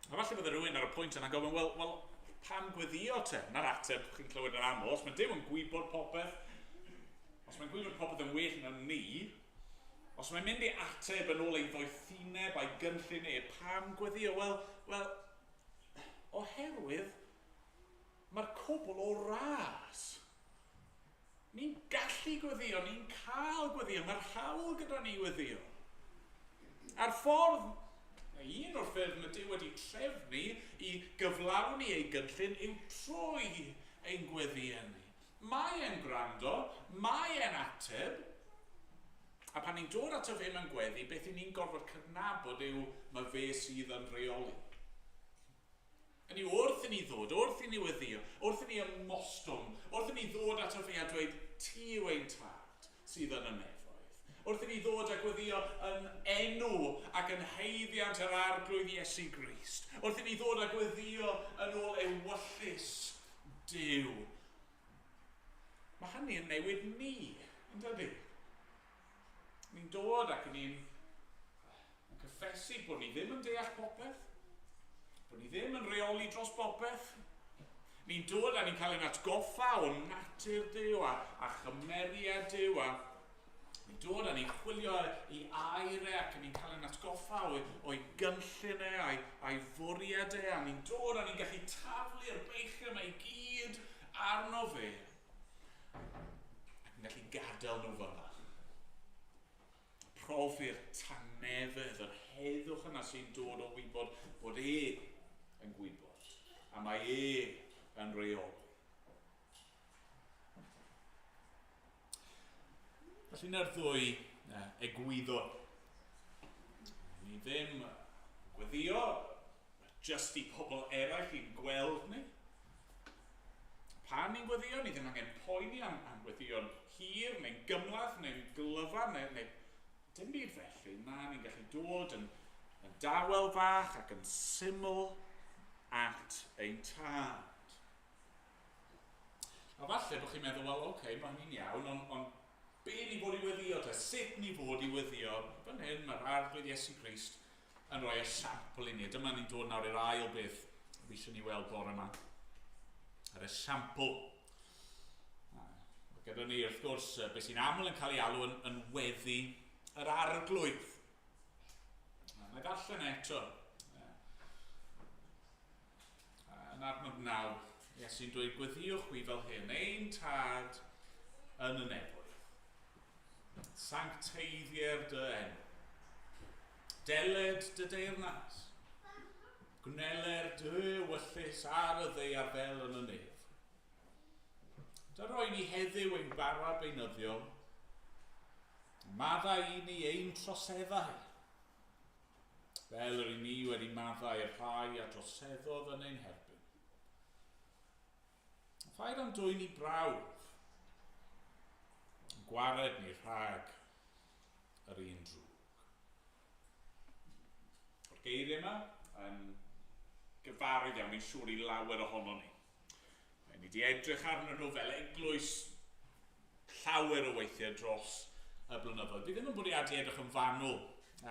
A falle bydde rhywun ar y pwynt yna gofyn, wel, pam gweddio te? Na'r ateb chi'n clywed yn aml. Os mae Duw yn gwybod popeth, os mae'n gwybod popeth yn well na ni, os mae'n mynd i ateb yn ôl ei ddoethineb a'i gynllun e, pam gweddio? Wel, Oherwydd mae'r cwbl o ras. Ni'n gallu gweddio, ni'n cael gweddio, mae'r hawl gyda ni weddio. A'r ffordd, un o'r ffyrdd mae Duw wedi trefnu i gyflawni ei gynllun yw trwy ein gweddiau ni. Mae e'n gwrando, mae e'n ateb, a pan ni'n dod ato fe mewn gweddi, beth i ni'n gorfod cydnabod yw mae fe sydd yn rheoli. Hynny yw, wrth i ni ddod, wrth i ni weddio, wrth i ni ymostwng, wrth i ni ddod ato fe a dweud, ti yw ein tad sydd yn y nefoedd. Wrth i ni ddod a gweddio yn enw ac yn haeddiant yr Arglwydd Iesu Grist. Wrth i ni ddod a gweddio yn ôl ewyllys Duw. Mae hynny yn newid ni, yn dydy? Ni'n dod ac ni'n cyffesu bod ni ddim yn deall popeth, bod ni ddim yn rheoli dros bopeth. Ni'n dod a ni'n cael ein atgoffa o natur Duw a, a chymeriad Duw a ni'n dod a ni'n chwilio i air e ac ni'n cael ein atgoffa o'i, o'i gynllun e a'i, a'i fwriad e a ni'n dod a ni'n gallu taflu'r beichau yma i gyd arno fe ac yn gallu gadael nhw fyna. Profi'r tangnefedd, yr heddwch yna sy'n dod o wybod bod e yn gwybod, a mae e yn reoli. Felly na'r ddwy egwyddor. Ni ddim gweddio jyst i pobl eraill i'n gweld ni. Pan ni'n gweddio, ni ddim angen poeni am, am gweddio'n hir neu'n gymlath neu'n glyfar neu, neu dim byd felly. Na, ni'n gallu dod yn, yn dawel fach ac yn syml at ein tad. A falle bod chi'n meddwl, wel, oce, okay, mae hynny'n iawn, ond on, be ni fod i weddio te? Sut ni fod i weddio? Fan hyn, mae'r Arglwydd Iesu Grist yn rhoi esiampl i ni. Dyma ni'n dod nawr i'r ail beth fi eisiau ni weld bore yma. Yr esiampl. Mae gyda ni, wrth gwrs, beth sy'n aml yn cael ei alw yn, yn weddi yr arglwydd. Mae ddarllen eto. Yn adnod 9, Iesu'n dweud, gweddiwch chwi fel hyn, ein tad yn y nefoedd. Sancteiddier dy enw. Deled dy deyrnas. Gwneler dy ewyllys ar y ddaear fel yn y nef. Da roi ni heddiw ein bara beunyddiol. Maddau i ni ein troseddau. Fel yr i ni wedi maddau i'r rhai a droseddodd yn ein herbyn. Phaid am dwyn i brawf, gwared ni rhag yr un drwg. O'r geiriau yma yn gyfarwydd iawn, fi'n siŵr i lawer ohono ni. Mae ni wedi edrych arnyn nhw fel eglwys llawer o weithiau dros y blynyddoedd. Fi ddim yn bwriadu edrych yn fanwl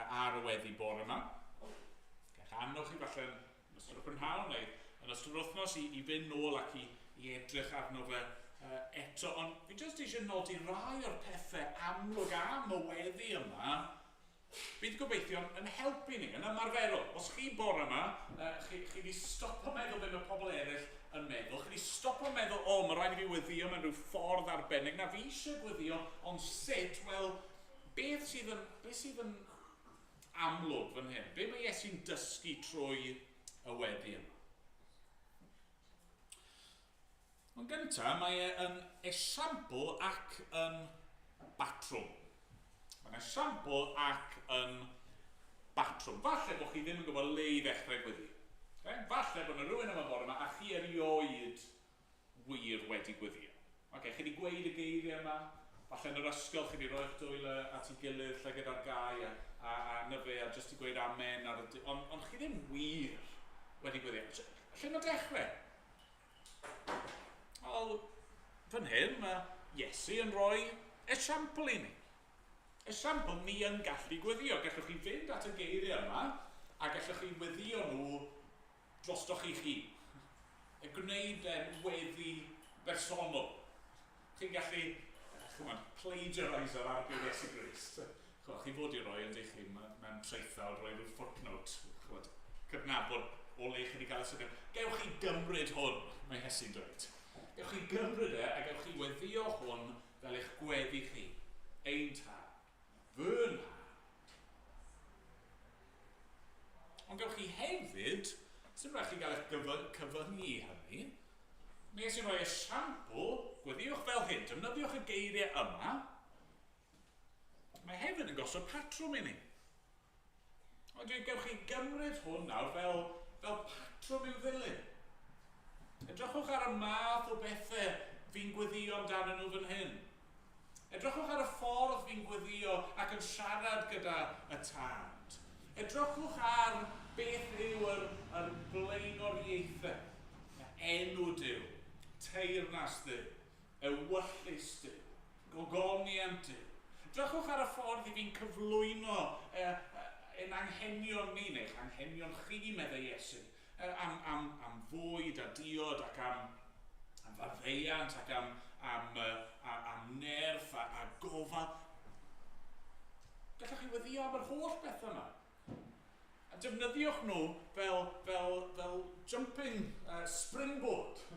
ar y weddi bore yma. Gallech annog chi falle yn ystod y prynhawn neu yn ystod yr wythnos i, i fynd nôl ac i, i edrych arno fe eto. Ond fi jyst eisiau nodi rai o'r pethau amlwg am y weddi yma bydd gobeithio yn helpu ni, yn ymarferol. Os chi bore yma, chi, chi wedi stopo meddwl beth mae pobl eraill yn meddwl, chi wedi stopo meddwl, o, oh, mae rhaid i fi weddio mewn rhyw ffordd arbennig. Na, fi eisiau gweddio, ond sut? Wel, beth sydd yn, beth sydd yn amlwg fan hyn? Be mae Iesu'n dysgu trwy y weddi yma? Yn gyntaf, mae e yn esiampl ac yn batrwm. Mae'n esiampl ac yn batrwm. Falle bod chi ddim yn gwybod le i ddechrau gweddi. Okay? Falle bod yna rhywun yma bore yma a chi erioed wir wedi gweddio. Okay, chi wedi gweud y geiriau yma, falle yn yr ysgol chi wedi rhoi'ch dwylo at ei gilydd lle gyda'r gau a, a, a na fe, a jyst i gweud amen ar y... Ond on chi ddim wir wedi gweddio. Lle mae dechrau? Wel, fan hyn mae Iesu yn rhoi esiampl i ni. Esiampl ni yn gallu gweddio. Gallwch chi fynd at y geiriau yma a gallwch chi weddio nhw drostoch chi'ch hun. Y gwneud e'n weddi bersonol. Chi'n gallu, chymod, plagiarise ar Arglwydd Iesu Grist. Chymod, chi fod i roi yn dych chi mewn traethawd, rhoi rhyw footnote, chymod, cydnabod o le chi wedi cael y syniad. Gewch chi gymryd hwn, mae Iesu'n dweud. Gewch chi gymryd e a gewch chi weddio hwn fel eich gweddi chi. Ein tad. Fy nhad. Ond gewch chi hefyd, sy'n rhaid chi gael eich cyfyngu i hynny, mae Iesu'n rhoi esiampl, gweddiwch fel hyn, defnyddiwch y geiriau yma, Mae hefyd yn gosod patrwm i ni. Ond dwi, gewch chi gymryd hwn nawr fel, fel patrwm i'w ddilyn. Edrychwch ar y math o bethau fi'n gweddio amdanyn nhw fan hyn. Edrychwch ar y ffordd fi'n gweddio ac yn siarad gyda y tad. Edrychwch ar beth yw yr, yr blaenoriaethau. Enw Duw, teyrnas Dduw, Ewyllys Duw, gogoniant Duw. Drychwch ar y ffordd i fi'n cyflwyno ein anghenion ni, neu'ch anghenion chi, meddai Iesu, am, am, am fwyd a diod ac am, am faddeuant ac am, am, am, am nerth a, a gofal. Gallwch chi weddio am yr holl bethau yma. A defnyddiwch nhw fel, fel, fel jumping springboard.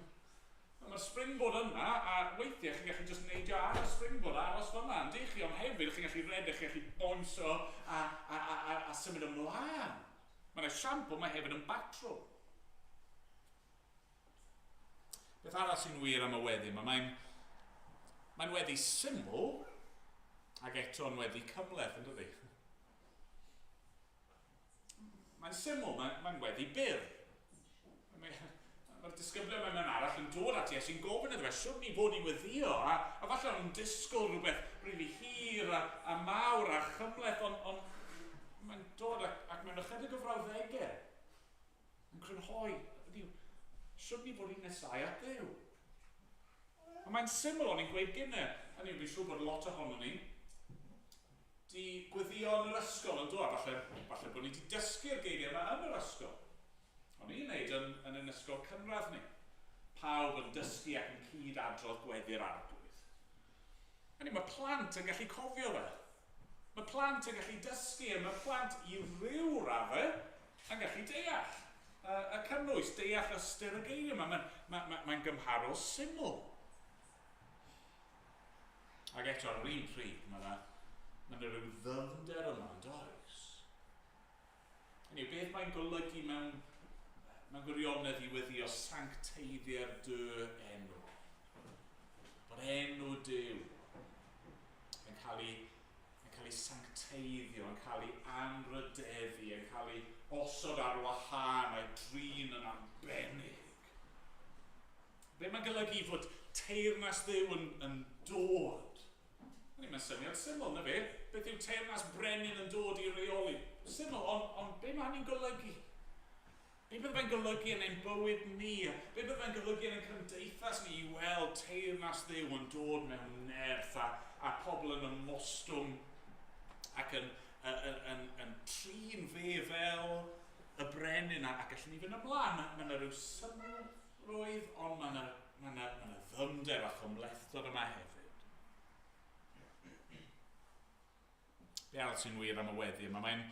Mae'r springboard yna, a weithiau chi'n gallu just neidio ar y springboard a aros fyna, yn chi? Ond hefyd chi'n gallu redeg, chi'n gallu bownsio a, a, a, a, a symud ymlaen. Mae'n esiampl, mae hefyd yn batrwm. Beth arall sy'n wir am y weddi yma? Mae'n mae weddi syml ac eto yn weddi cymhleth, yn dydi? Mae'n syml, mae'n mae weddi byr. Mae'r mae disgyblion mewn man arall yn dod at Iesu'n gofyn iddo fe, siwr ni fod i weddio, a, a falle o'n nhw'n disgwyl rhywbeth rili really hir a, a mawr a chymhleth, ond on, mae'n dod ac, ac mewn ychydig o frawddegau yn crynhoi, ydy, siwr ni fod i'n nesau at Dduw. A mae'n syml, o'n i'n gweud gynne, a ni'n siŵr bod lot ohono ni, 'di gweddio yn yr ysgol yn do? A falle, falle bod ni 'di dysgu'r geiriau yma yn yr ysgol. O'n i'n neud yn, yn ein ysgol cynradd ni. Pawb yn dysgu ac yn cyd adrodd gweddi'r arglwydd. Hynny, mae plant yn gallu cofio fe. Mae plant yn gallu dysgu, a mae plant i ryw raddau yn gallu deall y cynnwys, deall ystyr y geiriau yma. Mae'n mae, mae, mae gymharol syml. Ac eto, ar yr un pryd, mae yna mae yna rhyw ddyfnder yma, yn does? Hynny yw, beth mae'n golygu mewn, mewn gwirionedd i weddio sancteiddiau'r dy enw? Bod enw Duw yn cael ei, yn cael ei sancteiddio, yn cael ei anrhydeddu, yn cael ei osod ar wahân a'i drin yn arbennig. Be mae'n golygu fod teyrnas Dduw yn, yn dod? Hynny, mae'n syniad syml, na fe? Beth yw teyrnas brenin yn dod i reoli? Syml, ond on, be mae hynny'n golygu? Be bydde fe'n golygu yn ein bywyd ni? Be bydde fe'n golygu yn ein cymdeithas ni i weld teyrnas Dduw yn dod mewn nerth a, a pobl yn ymostwng ac yn, yn, yn, yn, yn trin fe fel y brenin a, a gallwn ni fynd ymlaen. Mae, mae yna rhyw symlrwydd, ond mae yna, mae yna, mae yna ddyfnder a chymhlethdod yma hefyd. Be arall sy'n wir am y weddi yma? Mae'n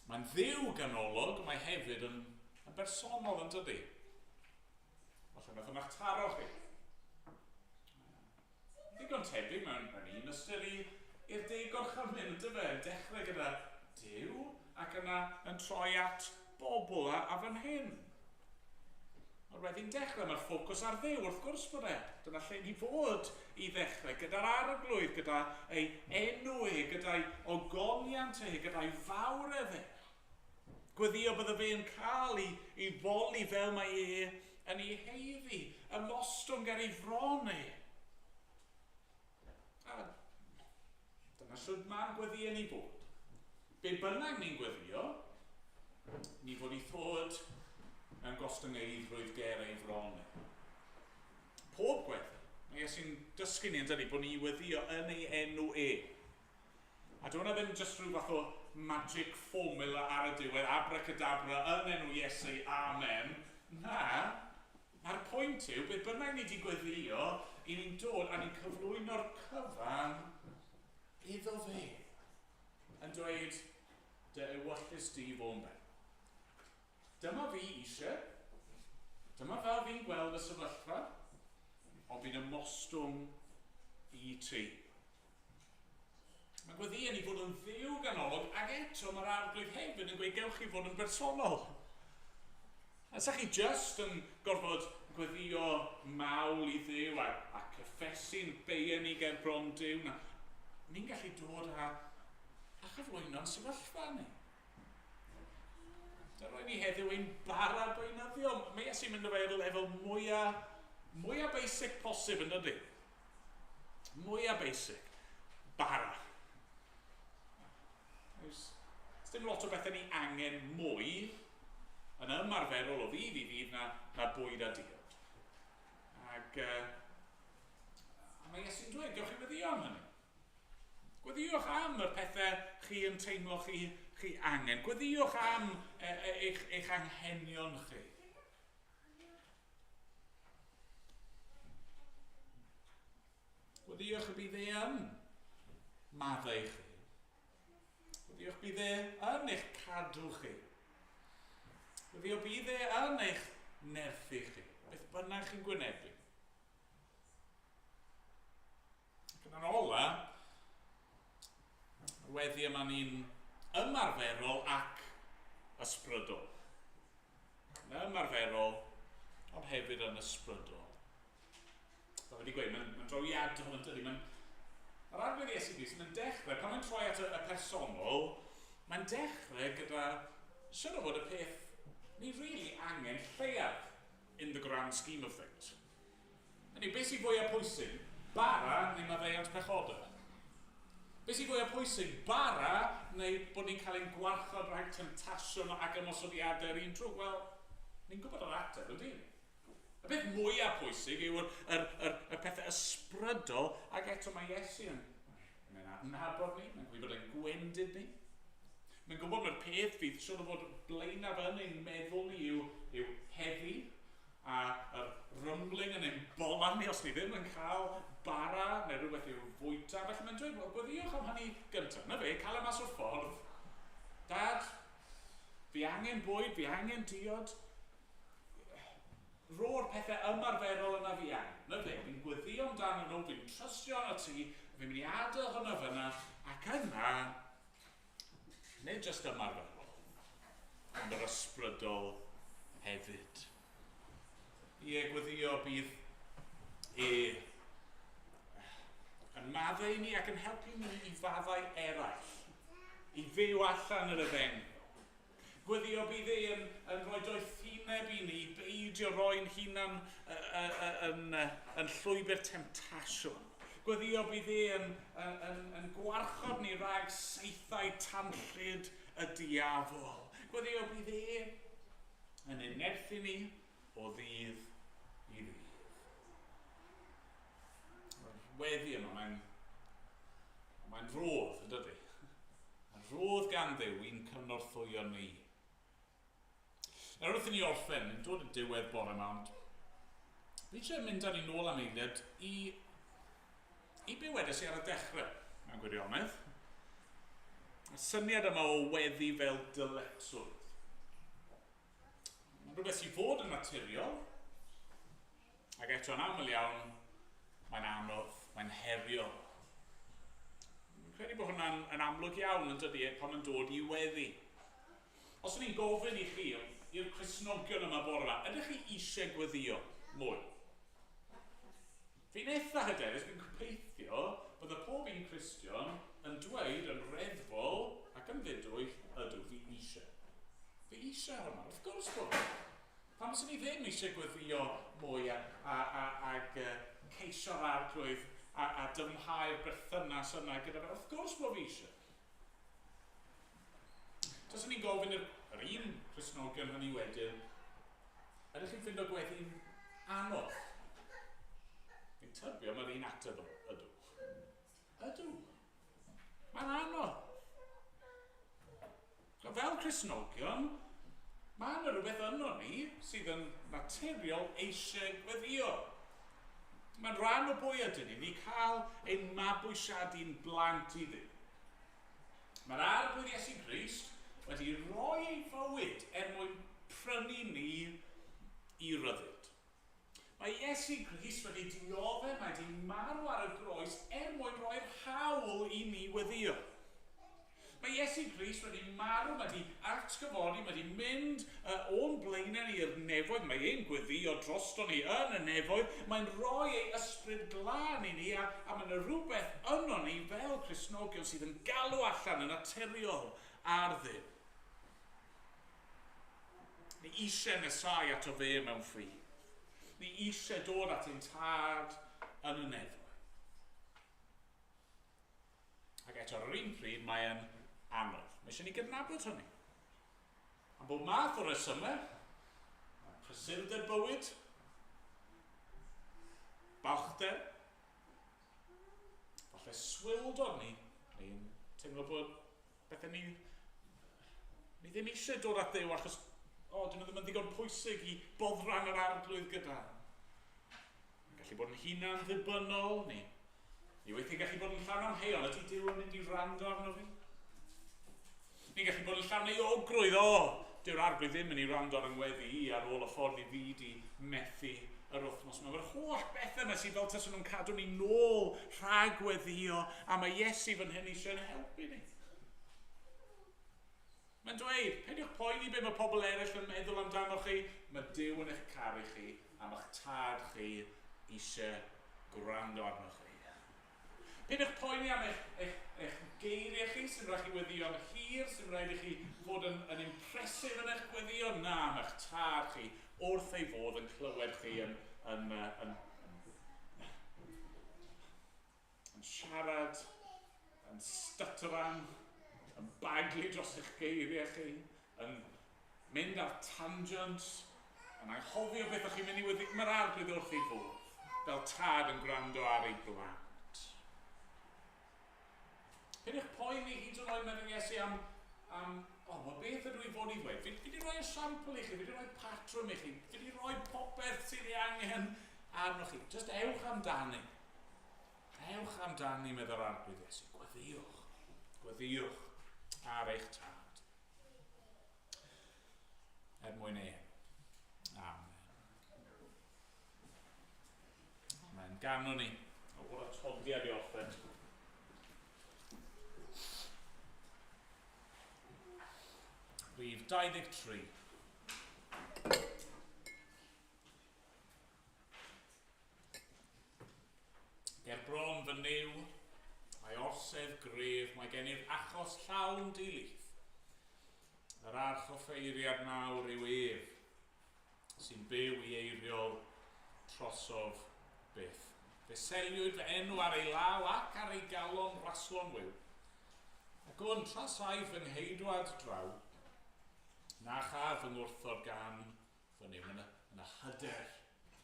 mae'n ddiw ganolog, mae hefyd yn, yn bersonol yn dydy. Falle nath yma'ch taro chi. Ddigon tebyg mewn, mewn un ystyr i, i'r deg gorchymyn, yn dyfe? Yn dechrau gyda Duw ac yna yn troi at bobl a, a fan hyn. Mae'r weddi'n dechrau, mae'r ffocws ar Dduw, wrth gwrs bod e. Dyna lle ni fod i ddechrau, gyda'r arglwydd, gyda ei enw e, gyda'i ogoniant e, gyda'i fawredd e. Gweddio bydde fe'n cael ei, ei foli fel mae e yn ei heiddi, ymostwng ger ei fron e. A dyna sut mae'n gweddio ni bod. Be bynnag ni'n gweddio, ni fod i ddod mewn gostyngeiddrwydd ger ei fron e. Pob gweddi. Mae Iesu'n dysgu ni yn dydi bod ni i weddio yn ei enw e. A dyw hwnna ddim jyst rhyw fath o magic formula ar y diwedd, abracadabra, yn enw Iesu, amen. Na, mae'r pwynt yw, beth bynnag ni wedi gweddio, i ni'n dod a ni'n cyflwyno'r cyfan iddo fe. Yn dweud, dy ewyllys di fo'n ben. Dyma fi eisiau, dyma fel fi'n gweld y sefyllfa, ond fi'n ymostwng i ti. Mae gweddïau ni fod yn ddiw ganolog, ac eto mae'r Arglwydd hefyd yn gweud gewch chi fod yn bersonol. A sa chi just yn gorfod gweddio mawl i Dduw a cyffesu'n beia ni ger bron Duw. Na, ni'n gallu dod a chyflwyno'n sefyllfa ni. Dyna roi ni heddiw ein bara beunyddiol. Mae Iesu'n mynd â fe i'r lefel mwyaf basic posib, yn dydy? Mwyaf basic. Bara. Oes dim lot o bethau ni angen mwy yn ymarferol o ddydd i ddydd na bwyd a diod. Ac a mae Iesu'n dweud, gewch chi weddïo am hynny. Gweddïwch am y pethau chi yn teimlo chi angen. Gweddïwch am eich anghenion chi. Gweddïwch y bydd e yn maddau chi. Gweddïwch bydd e yn eich cadw chi. Gweddïwch bydd e yn eich nerthu chi. Beth bynnag chi'n gwynebu. Ac yn ola, yr weddi yma ni'n ymarferol ac ysbrydol. Yn ymarferol, ond hefyd yn ysbrydol. Fel wedi gweud, mae'n drawiadol yn dydi. Mae'r Arglwydd Iesu Grist yn dechrau, pan mae'n troi at y personol, mae'n dechrau gyda, siwr o fod y peth ni really angen lleiaf in the grand scheme of things. Hynny, beth sy'n fwyaf pwysig? Bara neu maddeuant pechodau? Beth sy'n fwyaf pwysig? Bara neu bod ni'n cael ein gwarchod rhag temtasiwn ac ymosodiadau'r un drwg? Wel, ni'n gwybod yr ateb, ydy? Y peth mwyaf pwysig yw'r y pethau ysbrydol, ac eto mae Iesu yn adnabod ni, mae'n gwybod ein gwendid ni. Mae'n gwybod mae'r peth fydd siwr o fod blaenaf yn ein meddwl ni yw heddi, a yr rumbling yn ein bola ni os ni ddim yn cael bara neu rhywbeth i'w fwyta. Felly mae'n dweud, wel, gweddïwch am hynny gyntaf. Na fe, cael e mas o'r ffordd. Dad, fi angen bwyd, fi angen diod. Ro'r pethau ymarferol yna fi angen. Na fe, fi'n gweddio amdano nhw, fi'n trystio arno ti, fi'n mynd i adael hwnna fyna, ac yna, nid jyst ymarferol, ond yr ysbrydol hefyd. Ie, gweddio bydd e yn maddau ni ac yn helpu ni i faddau eraill, i fyw allan yr efengyl. Gweddio bydd e yn rhoi doethineb i ni, beidio roi'n hunan yn llwybr temtasiwn. Gweddio bydd e yn gwarchod ni rhag saethau tanllyd y diafol. Gweddio bydd e yn ein nerthu ni o ddydd i ddydd. Weddi yma, mae'n rhodd, yn dydy? Mae'n rhodd gan Dduw i'n cynorthwyo ni. Nawr wrth i ni orffen, ni'n dod y diwedd bore yma, ond fi eisiau mynd â ni nôl am eiliad i be wedes i ar y dechrau, mewn gwirionedd. Y syniad yma o weddi fel dyletswydd. Mae'n rhywbeth sy'n fod yn naturiol, ac eto yn aml iawn, mae'n anodd, mae'n heriol. Fi'n credu bod hwnna'n yn amlwg iawn yn dydy pan mae'n dod i weddi. Os ydyn ni'n gofyn i chi, i'r Cristnogion yma bore yma, ydych chi eisiau gweddio mwy? Fi'n eitha hyderus, fi'n gobeithio bod y pob un Cristion yn dweud yn reddfol ac yn ddidwyll, ydw, fi eisiau. Fi eisiau hwnna, wrth gwrs bod. Pam sy'n ni ddim eisiau gweddio mwy ag ceisio'r Arglwydd a dyfnhau'r berthynas yna gyda fe? Wrth gwrs bod fi eisiau. Taswn ni'n gofyn i'r un Cristnogion hynny wedyn, ydych chi'n ffindo gweddi'n anodd? Fi'n tybio mae'r un ateb ydw. Ydw. Mae'n anodd. Fel Cristnogion, mae yna rhywbeth yno ni sydd yn naturiol eisiau gweddio. Mae'n rhan o bwy ydyn ni, ni cael ein mabwysiadu'n blant i Dduw. Mae'r Arglwydd Iesu Grist wedi rhoi ei fywyd er mwyn prynu ni i ryddid. Mae Iesu Grist wedi dioddef, mae wedi marw ar y groes er mwyn rhoi'r hawl i ni weddio. Mae Iesu Grist wedi marw, mae wedi atgyfodi, mae wedi mynd o'n blaenau ni i'r nefoedd, mae e'n gweddio drosto ni yn y nefoedd, mae'n rhoi ei ysbryd glân i ni, a mae yna rhywbeth yno ni fel Cristnogion sydd yn galw allan yn naturiol ar Dduw. Ni eisiau nesau ato fe mewn ffydd. Ni eisiau dod at ein tad yn y nefoedd. Ac eto ar yr un pryd mae e'n anodd. Mae eisiau ni gydnabod hynny. Am bob math o resymau, prysurdeb bywyd, balchder, falle swildod ni, neu'n teimlo bod bethau ni ddim eisiau dod at Dduw achos, o, dyn nhw ddim yn ddigon pwysig i boddran yr arglwydd gyda. Mae'n gallu bod yn hunan ddibynnol, neu ni weithiau gallu bod yn llawn amheuon, ydy Duw yn mynd i wrando arno fi? Ni'n gallu bod yn llawn euogrwydd, o, dyw'r arglwydd ddim yn ei wrando ar yng ngweddi i ar ôl y ffordd i fi di methu yr wythnos yma. Mae'r holl bethau yma sydd fel taswn nhw'n cadw ni nôl rhag weddio, a mae Iesu fan hyn eisiau'n helpu ni. Mae'n dweud, peidiwch poeni be mae pobl eraill yn meddwl amdano chi, mae Duw yn eich caru chi, a mae'ch tad chi eisiau gwrando arno chi. Peidiwch poeni am eich geiriau chi, sy'n rhaid chi weddïo'n hir, sy'n rhaid i chi fod yn impressive yn eich gweddio. Na, mae'ch tad chi wrth ei fodd yn clywed chi yn siarad, yn stutteran, yn baglu dros eich geiriau chi, yn mynd ar tangents, yn anghofio beth ydych chi'n mynd i weddi. Mae'r arglwydd wrth ei fodd, fel tad yn gwrando ar ei blant. Peidiwch poeni hyd yn oed, meddwl Iesu, am o, wel, beth ydw i fod i ddweud? Fi wedi rhoi esiampl i chi, fi wedi rhoi patrwm i chi, fi wedi rhoi popeth sydd ei angen arnoch chi. Just ewch amdani. Ewch amdani, meddwl arglwydd Iesu. Gweddïwch. Gweddïwch ar eich tad. Er mwyn ei. Amen. Amen. Ganwn ni o'r atodiad i orffen. Rhif 23. Ger bron fy Nuw, mae orsedd gref, mae gennyf achos llawn dilith. Yr archoffeiriad mawr yw ef, sy'n byw i eiriol trosof byth. Fe seliwyd fy enw ar ei law ac ar ei galon raslon wyw. Ac o'n trasaif fy ngheidwad draw, na chaf fy ngwrthod gan fy Nuw. Mae yna hyder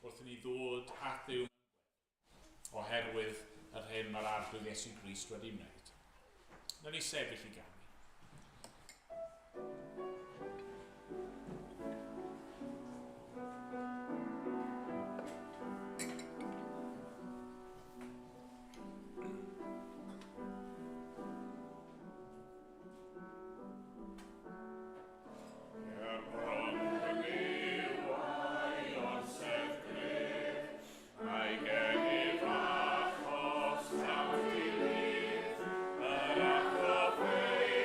wrth i ni ddod at Dduw oherwydd yr hyn mae'r arglwydd Iesu Grist wedi wneud. Nawn ni sefyll i ganu. Ger bron fy Nuw a'i orsedd gref, mae gennyf achos llawn dilith, yr archoffeiriad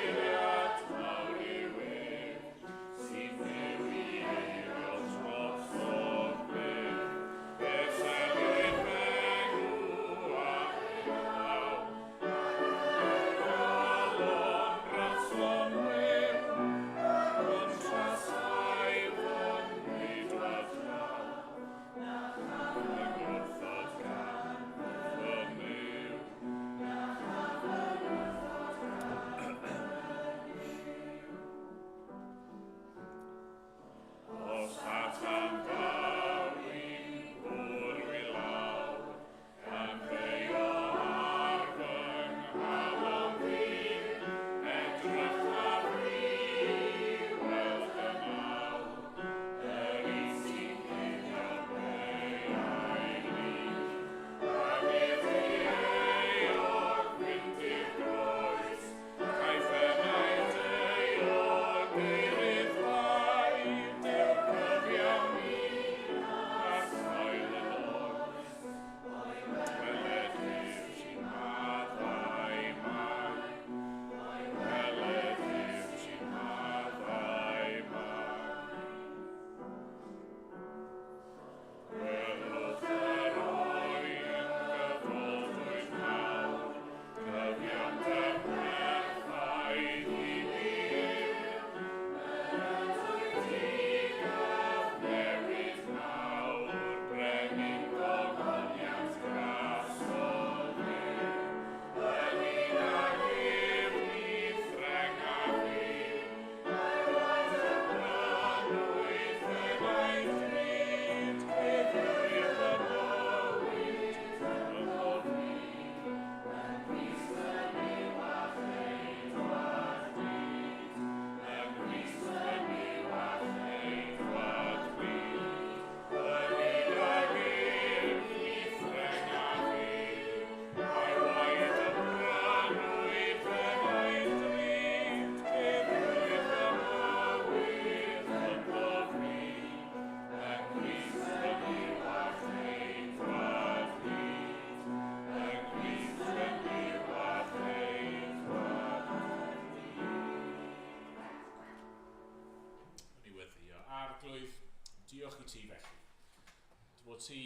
Dy fod ti,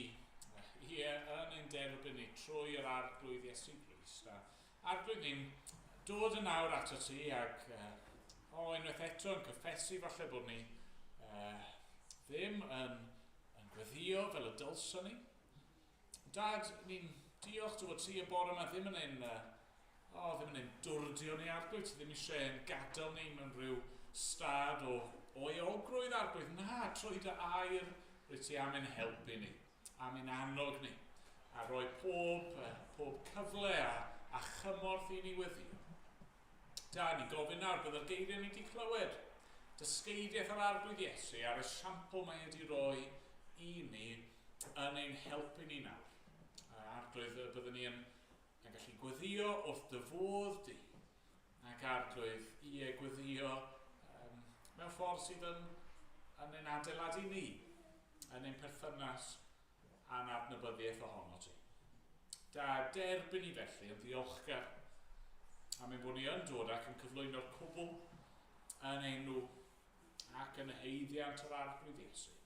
ie, yn ein derbyn ni trwy yr Arglwydd Iesu Grist. A Arglwydd, ni'n dod yn awr ato ti ac o, unwaith eto yn cyffesu falle bod ni ddim yn gweddio fel y dylswn ni. Dad, ni'n diolch dy fod ti y bore yma ddim yn ein, o, ddim yn ein dwrdio ni, Arglwydd. Ti ddim eisiau ein gadael ni mewn rhyw stad o euogrwydd, Arglwydd. Na, trwy dy air rwyt ti am ein helpu ni, am ein annog ni, a rhoi pob cyfle a chymorth i ni weddio. Da, ni gofyn nawr, byddai'r geiriau ni wedi clywed, dysgeidiaeth yr Arglwydd Iesu a'r esiampl mae wedi rhoi i ni yn ein helpu ni nawr. Arglwydd, byddwn ni yn gallu gweddio wrth dy fodd di, ac Arglwydd, ie, gweddio mewn ffordd sydd yn ein adeiladu ni, yn ein perthynas a'n adnabyddiaeth ohono ti. Da, derbyn ni felly yn ddiolchgar am ein bod ni yn dod ac yn cyflwyno'r cwbl yn enw ac yn haeddiant yr Arglwydd Iesu.